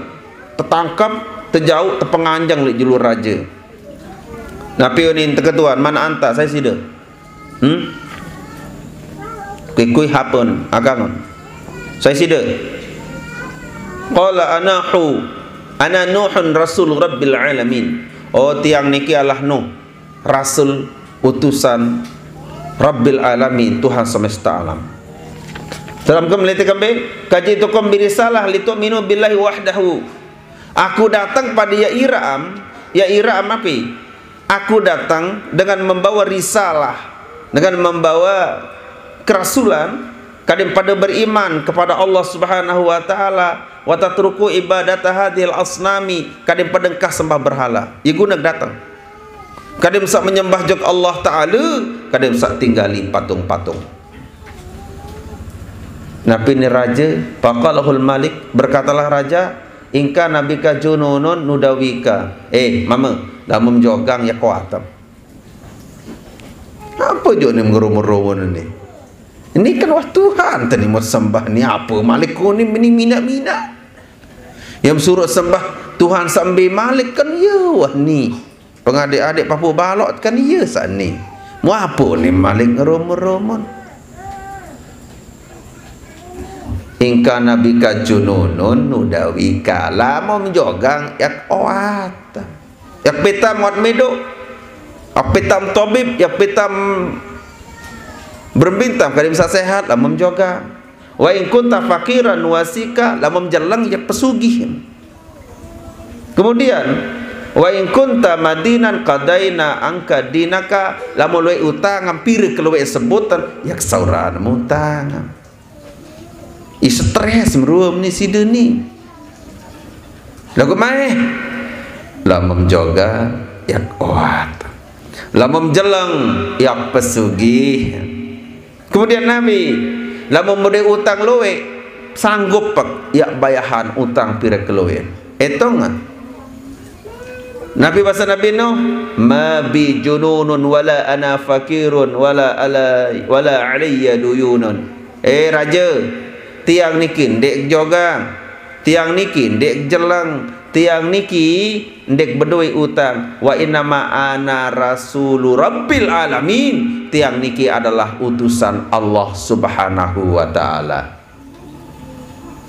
Tetangkap, tejauh, tepenganjang li julur raja. Napi unin teketuan, mana anta, saya sida. Hmm? Kui-kui hapun, agangun. Saya sida. Qala anahu, ana Nuhun rasul rabbil alamin. Oh, tiang niki adalah Nuh, rasul utusan Rabbil alamin, Tuhan semesta alam. Dalam kemlete kembe, kaji tukum birisalah litu'minu billahi wahdahu. Aku datang pada ya iram, ya iram api? Aku datang dengan membawa risalah, dengan membawa kerasulan, Kadem pada beriman kepada Allah Subhanahu wa taala, wa tatruku ibadata hadhil asnami, kadem pada engkah sembah berhala. Ye guna datang. Kadem sak menyembah jok Allah Taala, kadem sak tinggali patung-patung. Napi ni raja, faqalahul malik, berkatalah raja, "Ingkana bika jununun nudawika." Eh, mama, lamun jogang ya kuatam. Apa jo ni ngerumun-rumun ni? Ini kan wah Tuhan tadi mau sembah ni apa? Malik ko ni mini mina-mina. Yang suruh sembah Tuhan sambil Malik kan ya wah ni. Pengadik-adik papu balok kan ya sat ni. Mau apa ni Malik ngerumun-rumun? Ingkana bika jununun nudawika. Lamun jogang yak oat. Yak pitam oat miduk. Yak pitam tabib, yak pitam berembintam, kadem sak sehat, lamun jogang. Wa in kunta faqiran wasika, lamun jeleng yak pesugih. Kemudian, wa in kunta madinan qadaina angka dinaka, lamun luwe utang, hampir keluwe sebutan, yak sauran utang. I stres meruem ni sida ni. Lagu maeh. Lamun jogang yak oat. Lamun jeleng yak pesugih. Kemudian Nabi, lamun mode utang luwe, sanggup pek yak bayahan utang pira keluwe. Etong. Nabi basa Nabi Nuh, "Ma bi jununun wala ana fakirun wala ala, wala alayya duyunun." Eh raja, tiang niki ndek jogang, tiang niki ndek jeleng, tiang niki ndek bedoi utang. Wa innama ana rasulu rabbil alamin. Tiang niki adalah utusan Allah Subhanahu wa taala.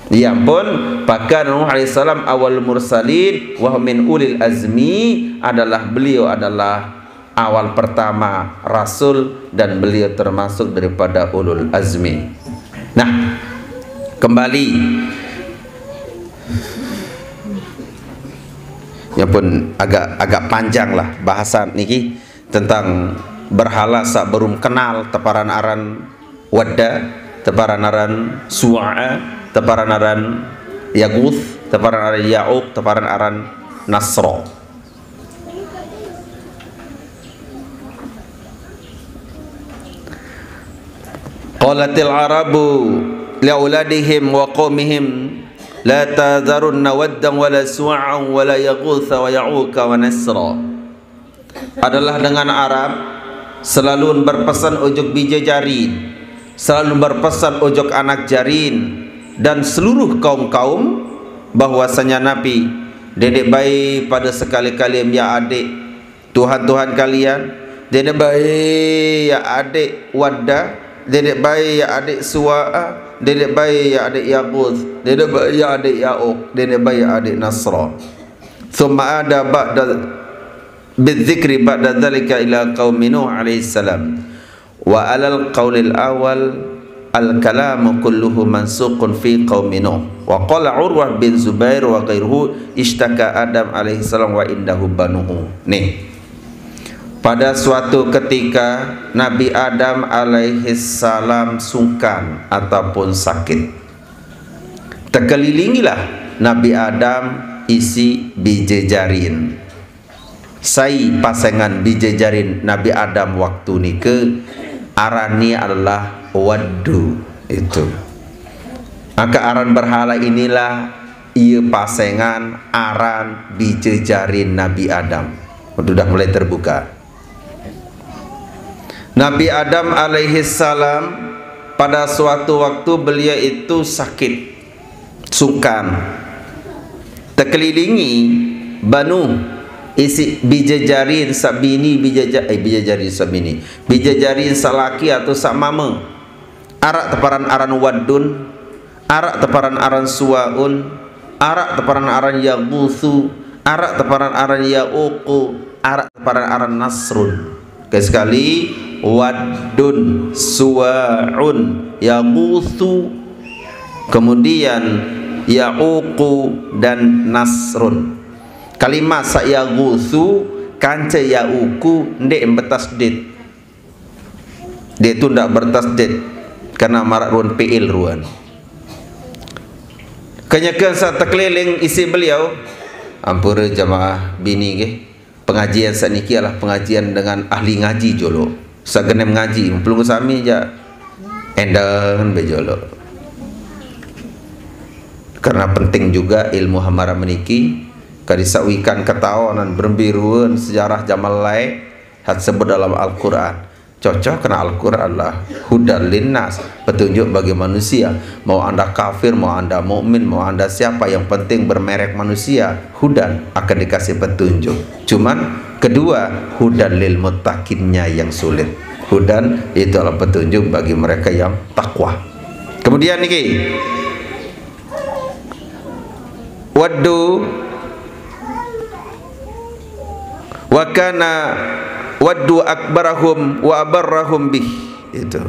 Ya ampun, bahkan Nuh alaihissalam awal mursalin, wa min ulil azmi, adalah beliau adalah awal pertama rasul dan beliau termasuk daripada ulul azmi. Nah, kembali, ya pun agak agak panjang lah bahasan niki tentang berhala sak berum kenal, teparan aran Wadda, teparan aran Suwa'a, teparan aran Yaguth, teparan aran Ya'uq, teparan aran Nasra. Qalatil Arabu liauladihim wa qaumihim la tazarunna waddan wala suwa'an wala yaghutha wa ya'uqa wa nasra. Adalah dengan Arab selalu berpesan ujug bija jarin, selalu berpesan ujug anak jarin dan seluruh kaum-kaum bahwasanya Nabi dedek baik pada sekali-kali ya adik Tuhan-Tuhan kalian, dene bae ya adik Wadda, dene bae ya adik Suwa'a, dene bae ya adik Yaguth, dene bae ya adik Ya'uq, dene bae ya adik Nasra. Thumma ada ba'da bidzikri ba'da dzalika ila qaumi Nuh alaihi salam. Wa alal qaulil awal, al kalamu kulluhu mansuqun fi qaumi Nuh. Wa qala Urwah bin Zubair wa ghairuhu ishtaka Adam alaihi salam wa indahu banuhu. Nih. Pada suatu ketika Nabi Adam alaihi salam sungkan ataupun sakit. Tekelilingilah Nabi Adam isi bije jarin. Sai pasengan bije jarin Nabi Adam waktu nike, aranne adalah Waddu itu. Maka aran berhala inilah ia pasengan aran bije jarin Nabi Adam. Udah mulai terbuka. Nabi Adam alaihi salam pada suatu waktu beliau itu sakit, sungkan. Tekelilingi banu isi bijajarin sabini bijaja eh bijajarin sabini bijajarin salaki atau samama. Arak teparan aran Waddun, arak teparan aran Suwaun, arak teparan aran Yagusu, arak teparan aran Yauku, arak teparan aran Nasrun. Sekali-sekali, Waddun, Suwaun, Yagusu, kemudian Yauku dan Nasrun. Kalimat sa Yagusu, kance Yauku, ndek betasdid. Dia tu ndak bertasdid. Karena marak ruen pi'il ruen. Kenyakan saat terkeliling isi beliau, ampura jamaah bini nggih. Pengajian saat niki adalah pengajian dengan ahli ngaji jolo. Sagenem ngaji, pelungguh sami ja endang be jolo. Karena penting juga ilmu hamaram meniki, kadi sawikan ketaonan berembe ruen sejarah jaman lai, hat sebut dalam Al-Quran. Cocok kena Al-Quran lah. Hudal linnas, petunjuk bagi manusia. Mau anda kafir, mau anda mukmin, mau anda siapa, yang penting bermerek manusia, hudan, akan dikasih petunjuk. Cuman kedua, hudan lil muttaqinnya yang sulit. Hudan itu adalah petunjuk bagi mereka yang takwa. Kemudian niki, waddu wa kana waddu akbarahum wa abarrahum bih. Itu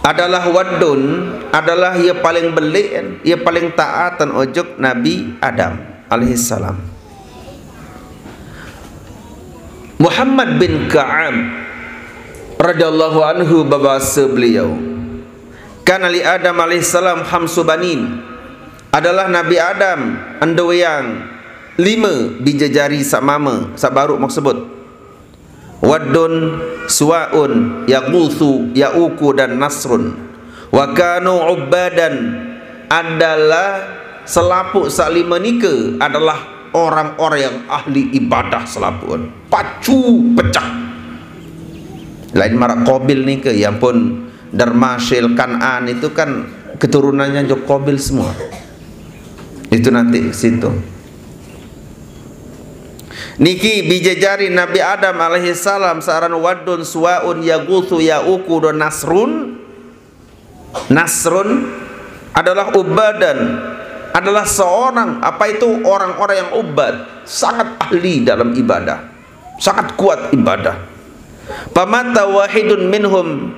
adalah waddun, adalah ia paling belik, ia paling taatan ojok Nabi Adam alaihissalam. Muhammad bin Ka'ab radhiyallahu anhu babasa beliau, kana li Adam alaihissalam khamsu banin, adalah Nabi Adam enduwiang lima bija jari saq mama, saq baruq maksebut. Waddun, Suwaun, Yaghutsu, Ya'uqu, dan Nasrun. Wa kanu ubbadan, adalah selapuq saq lime nike adalah orang-orang yang ahli ibadah selapuq. Pacu pecah. Lain maraq Qabil nike, ya ampun, Darmasil, Kan'an itu kan keturunannya jo Qabil semua. Itu nanti ke situ. Niki bija jari Nabi Adam alaihissalam saq aran Waddun, Suwaun, Yaghutsu, Ya'uqu, dan Nasrun. Nasrun adalah ubbadan, adalah seorang, apa itu, orang-orang yang ubbad, sangat ahli dalam ibadah, sangat kuat ibadah. Famata wahidun minhum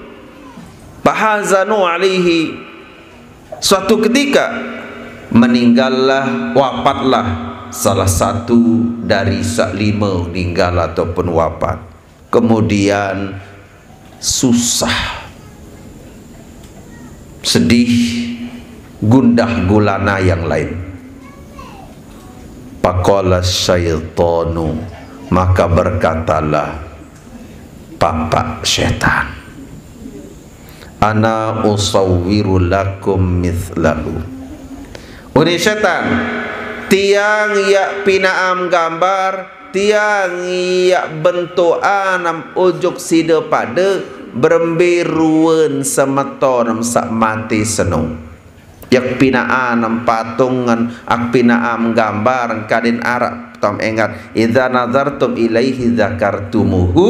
fahazanu alaihi. Suatu ketika meninggallah, wafatlah salah satu dari saq lime ninggal ataupun wafat. Kemudian susah, sedih, gundah gulana yang lain. Faqala syaitanu, maka berkatalah paqpaq setan, "Ana usawwiru lakum mitslahu." Unin setan, tiang yaq pinaqam gambar, tiang yaq bentuqanam ojok side pade berembe ruen semeton saq mate seno. Yaq pinaqanam patung, aq pinaqam gambar, kadin araq tam engat, "Idza nazartum ilaihi dzakartumuhu."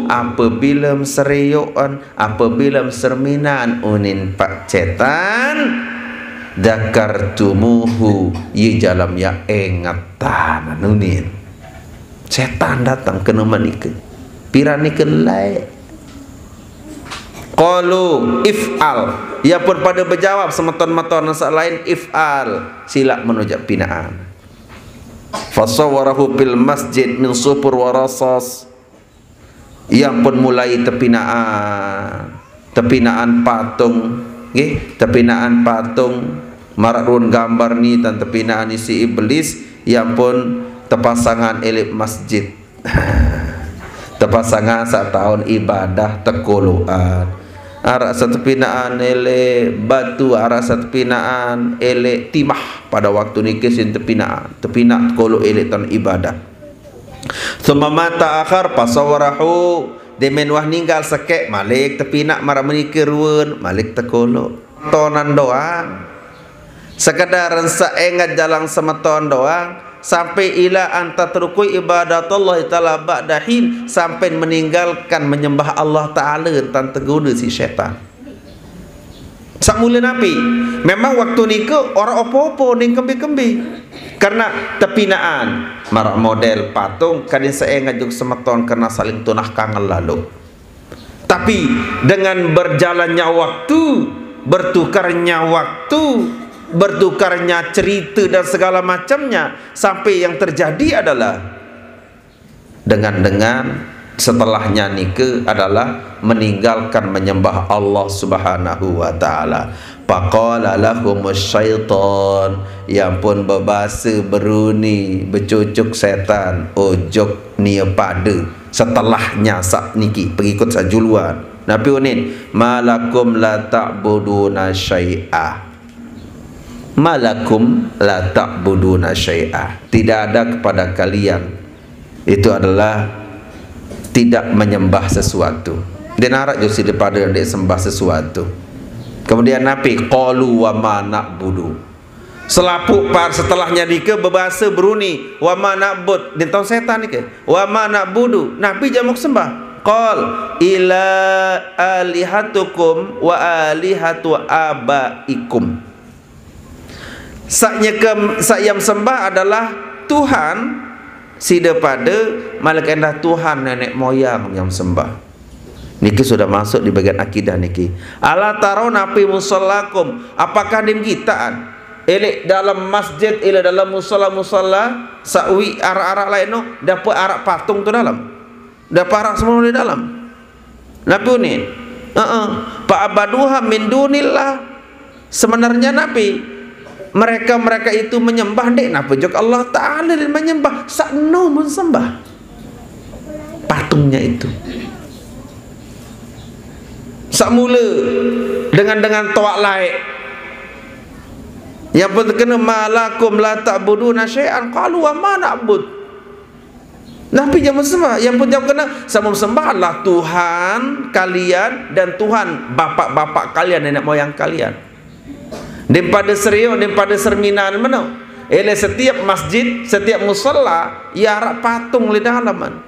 Apabila meserioqan, apabila meserminaan unin paq setan, dzakartumuhu, ie jalem yaq engetan unin. Setan dateng kene nike. Piran nike laeq. Qalu if'al. Ie pun pade bejawab semeton-meton saq lain, "If'al." Silaq meno jaq pinaqan. Fasawwarahu fil masjid min sufur wa rasas. Ie pun mulai tepinaqan, tepinaqan patung, nggih, tepinaqan patung, maraq ruen gambar ni, tan tepinaqan isiq Iblis, ie pun tepasangan eleq masjid. Tepasangan saq taun ibadah tekoloqan. Araq saq tepinaqan eleq batu, araq saq tepinaqan eleq timah. Pade waktu nike sin tepinaqan, tepinaq tekoloq eleq taun ibadah. Tsumma mata akhar fasawwarahu, demen wah ninggal sekeq, malik tepinaq maraq menike ruen, malik tekoloq. Tonan doang. Sekedar saq enget jalang semeton doang, sampai ila an tatruku ibadatallahi ta'ala ba'da hin, sampai meninggalkan menyembah Allah Ta'ala, entan tegune siq setan. Saq mule napi? Memang waktu nike ora opo-opo ning kembe-kembe. Karena tepinaqan maraq model patung, kadin saq enget jok semeton karena saling tunah kangen lalo. Tapi dengan berjalannya waktu, bertukarnya waktu, bertukarnya cerita dan segala macamnya, sampai yang terjadi adalah dengan-dengan Setelahnya nika adalah meninggalkan menyembah Allah Subhanahu wa Ta'ala. Faqala lahumus syaitan, yang pun bebasa beruni, becucuk setan, ojok nia pada setelahnya saq niki, pengikut saq juluan. Napi unin? Malakum la ta'buduna syai'a. Malakum la ta'buduna syai'a. Tidak ada kepada kalian, itu adalah tidak menyembah sesuatu. Dia narak jo sida pada ndeq sembah sesuatu. Kemudian napi? Qalu wa ma na'budu. Selapuq par setelahnya nika bebasa beruni, wa ma na'bud. Dia tau setan nika. Wa ma na'budu. Napi jamaq sembah? Qal ila alihatukum wa alihatu abaikum. Saq nyekem, saq yam sembah adalah Tuhan sida pada, malik endah Tuhan nenek moyang yam sembah. Niki sudah masuk di bagian akidah niki. Ala taro napi musallakum? Apakah dim gitaan? Ileq dalem masjid, ileq dalem musalla-musalla, saq uiq araq-araq laeq no, dapet araq patung tu dalem. Dapet araq semono di dalem. Napi unin? Heeh. Fa abaduha min dunillah. Sebenarnya napi? Mereka-mereka itu menyembah ndeq napa jok Allah Ta'ala, dan menyembah saq no mun sembah. Patungnya itu. Saq mule dengan, dengan toaq laeq. Yang pun tekena malakum la ta'buduna syai'an, qalu wa ma na'bud. Napi jamaq sembah? Yang pun jawab kena, saq mun sembah adalah Tuhan kalian dan Tuhan bapak-bapak kalian, nenek moyang kalian. Dem pada serioq, dem pada serminan meno. Ele setiap masjid, setiap musalla, ya araq patung leq daleman.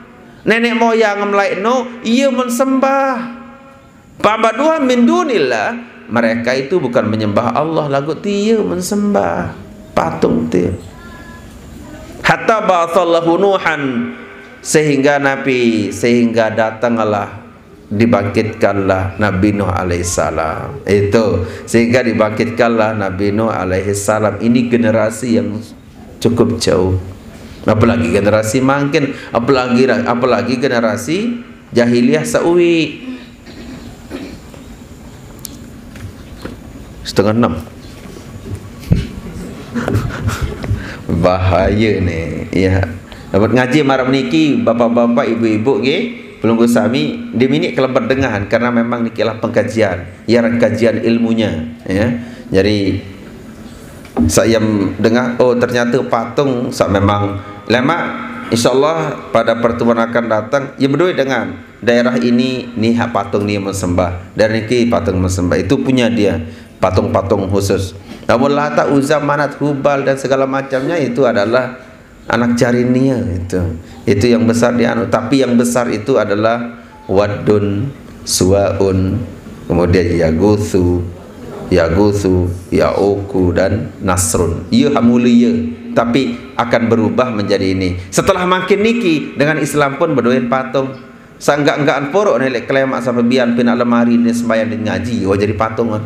Nenek moyang melaeq no, ie mun sembah. Fa'baduha min dunillah, mereka itu bukan menyembah Allah, laguq tie mun sembah patung tie. Hatta ba'atsallahu Nuhan, sehingga napi, sehingga datanglah, dibangkitkanlah Nabi Nuh alaihissalam. Itu, sehingga dibangkitkanlah Nabi Nuh alaihissalam. Ini generasi yang cukup jauh. Apalagi generasi mangkin, apalagi, apalagi generasi jahiliyah saq uiq. Setengah enam. Bahaya ni. Ya. Dapat ngaji malam niki, bapak-bapak, ibu-ibu nggih, pelungguh sami, di miniq kelebet dengan, karena memang niki lah pengkajian, ya, kajian ilmunya, ya. Jadi, saq yam dengah, oh, ternyata patung saq memang lemaq, insyaallah pada pertemuan akan datang, ya, bedoe dengan daerah ini, ni hak patung ni mun sembah, daerah niki patung mun sembah, itu punya dia, patung-patung khusus. Namun Lata, Uzza, Manat, Hubal dan segala macamnya itu adalah anak jari nia itu. Itu yang besar dianu, tapi yang besar itu adalah Waddun, Suwaun, kemudian Yagusu, Yagusu, Yauku, dan Nasrun. Iya hak mula iya, tapi akan berubah menjadi ini. Setelah mangkin niki, dengan Islam pun bedoen patung. Seenggak-enggak poroq ni leq kelemaq sampai bian pinaq lemari ni sembahyang dan ngaji, wah jadi patung kan.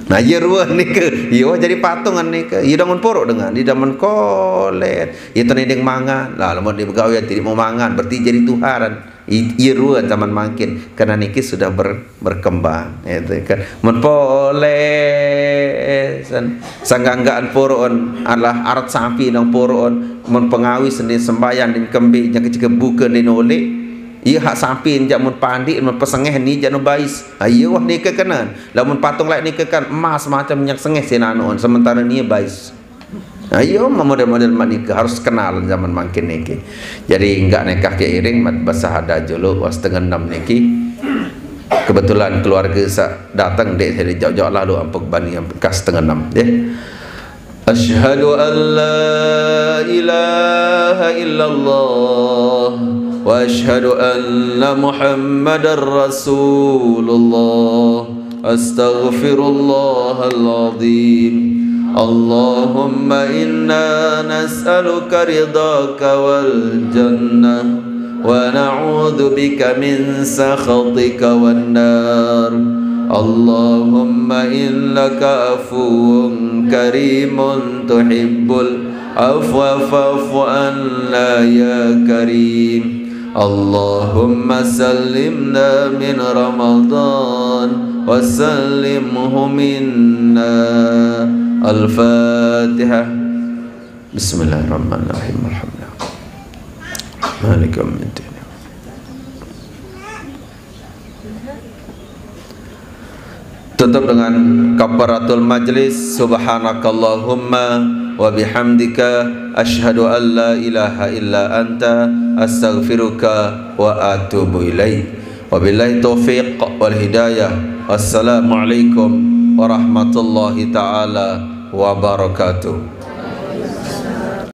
Nah, iya rue nika, iya wah jadi patung kan nika. Iya dangun poroq dengan, iya dangun kolet, iya tenedeng mangan. Lah, lamun dia begawe tidak mau mangan, berarti jadi Tuhan. I-, iya rue zaman mangkin. Karena niki sudah ber-, berkembang, ya, itu kan. Mun polesan, sangga-anggaan poroqan, alah arat sampi nang poroqan, mun pengawis ni sembahyang din kembe, jaka cika buka din oleh, iya hak sampi jaq mun pandik, mun pesengeh ni jaq nu bais. Ha, iya wah nika kenan. Lamun patung laeq nika kan emas macam minyak sengeh sinanuan, sementara ni bais. Ayo, model-model mat niki harus kenal zaman mangkin niki. Jadi, enggak nekah keiring mat basahada jolo, wah setengah enam niki. Kebetulan keluarga saq dateng ndeq saq jauq-jauq lalu ampun bani ampun kas setengah enam, ya. Asyhadu an la ilaha illallah wa asyhadu anna Muhammadar Rasulullah. أستغفر الله العظيم. اللهم إنا نسألك رضاك والجنة، ونعوذ بك من سخطك والنار. اللهم إنك عفو كريم تحب العفو فاعف عنا يا كريم. اللهم سلمنا من رمضان وسلمه منا. الفاتحة. بسم الله الرحمن الرحيم. الحمد لله. مالك يوم الدين. Tutup dengan kafaratul majlis. Subhanakallahumma wa bihamdika, asyhadu an la ilaha illa anta, astaghfiruka wa atubu ilaik. Wabillahi taufiq wal hidayah. Wassalamualaikum warahmatullahi taala wabarakatuh.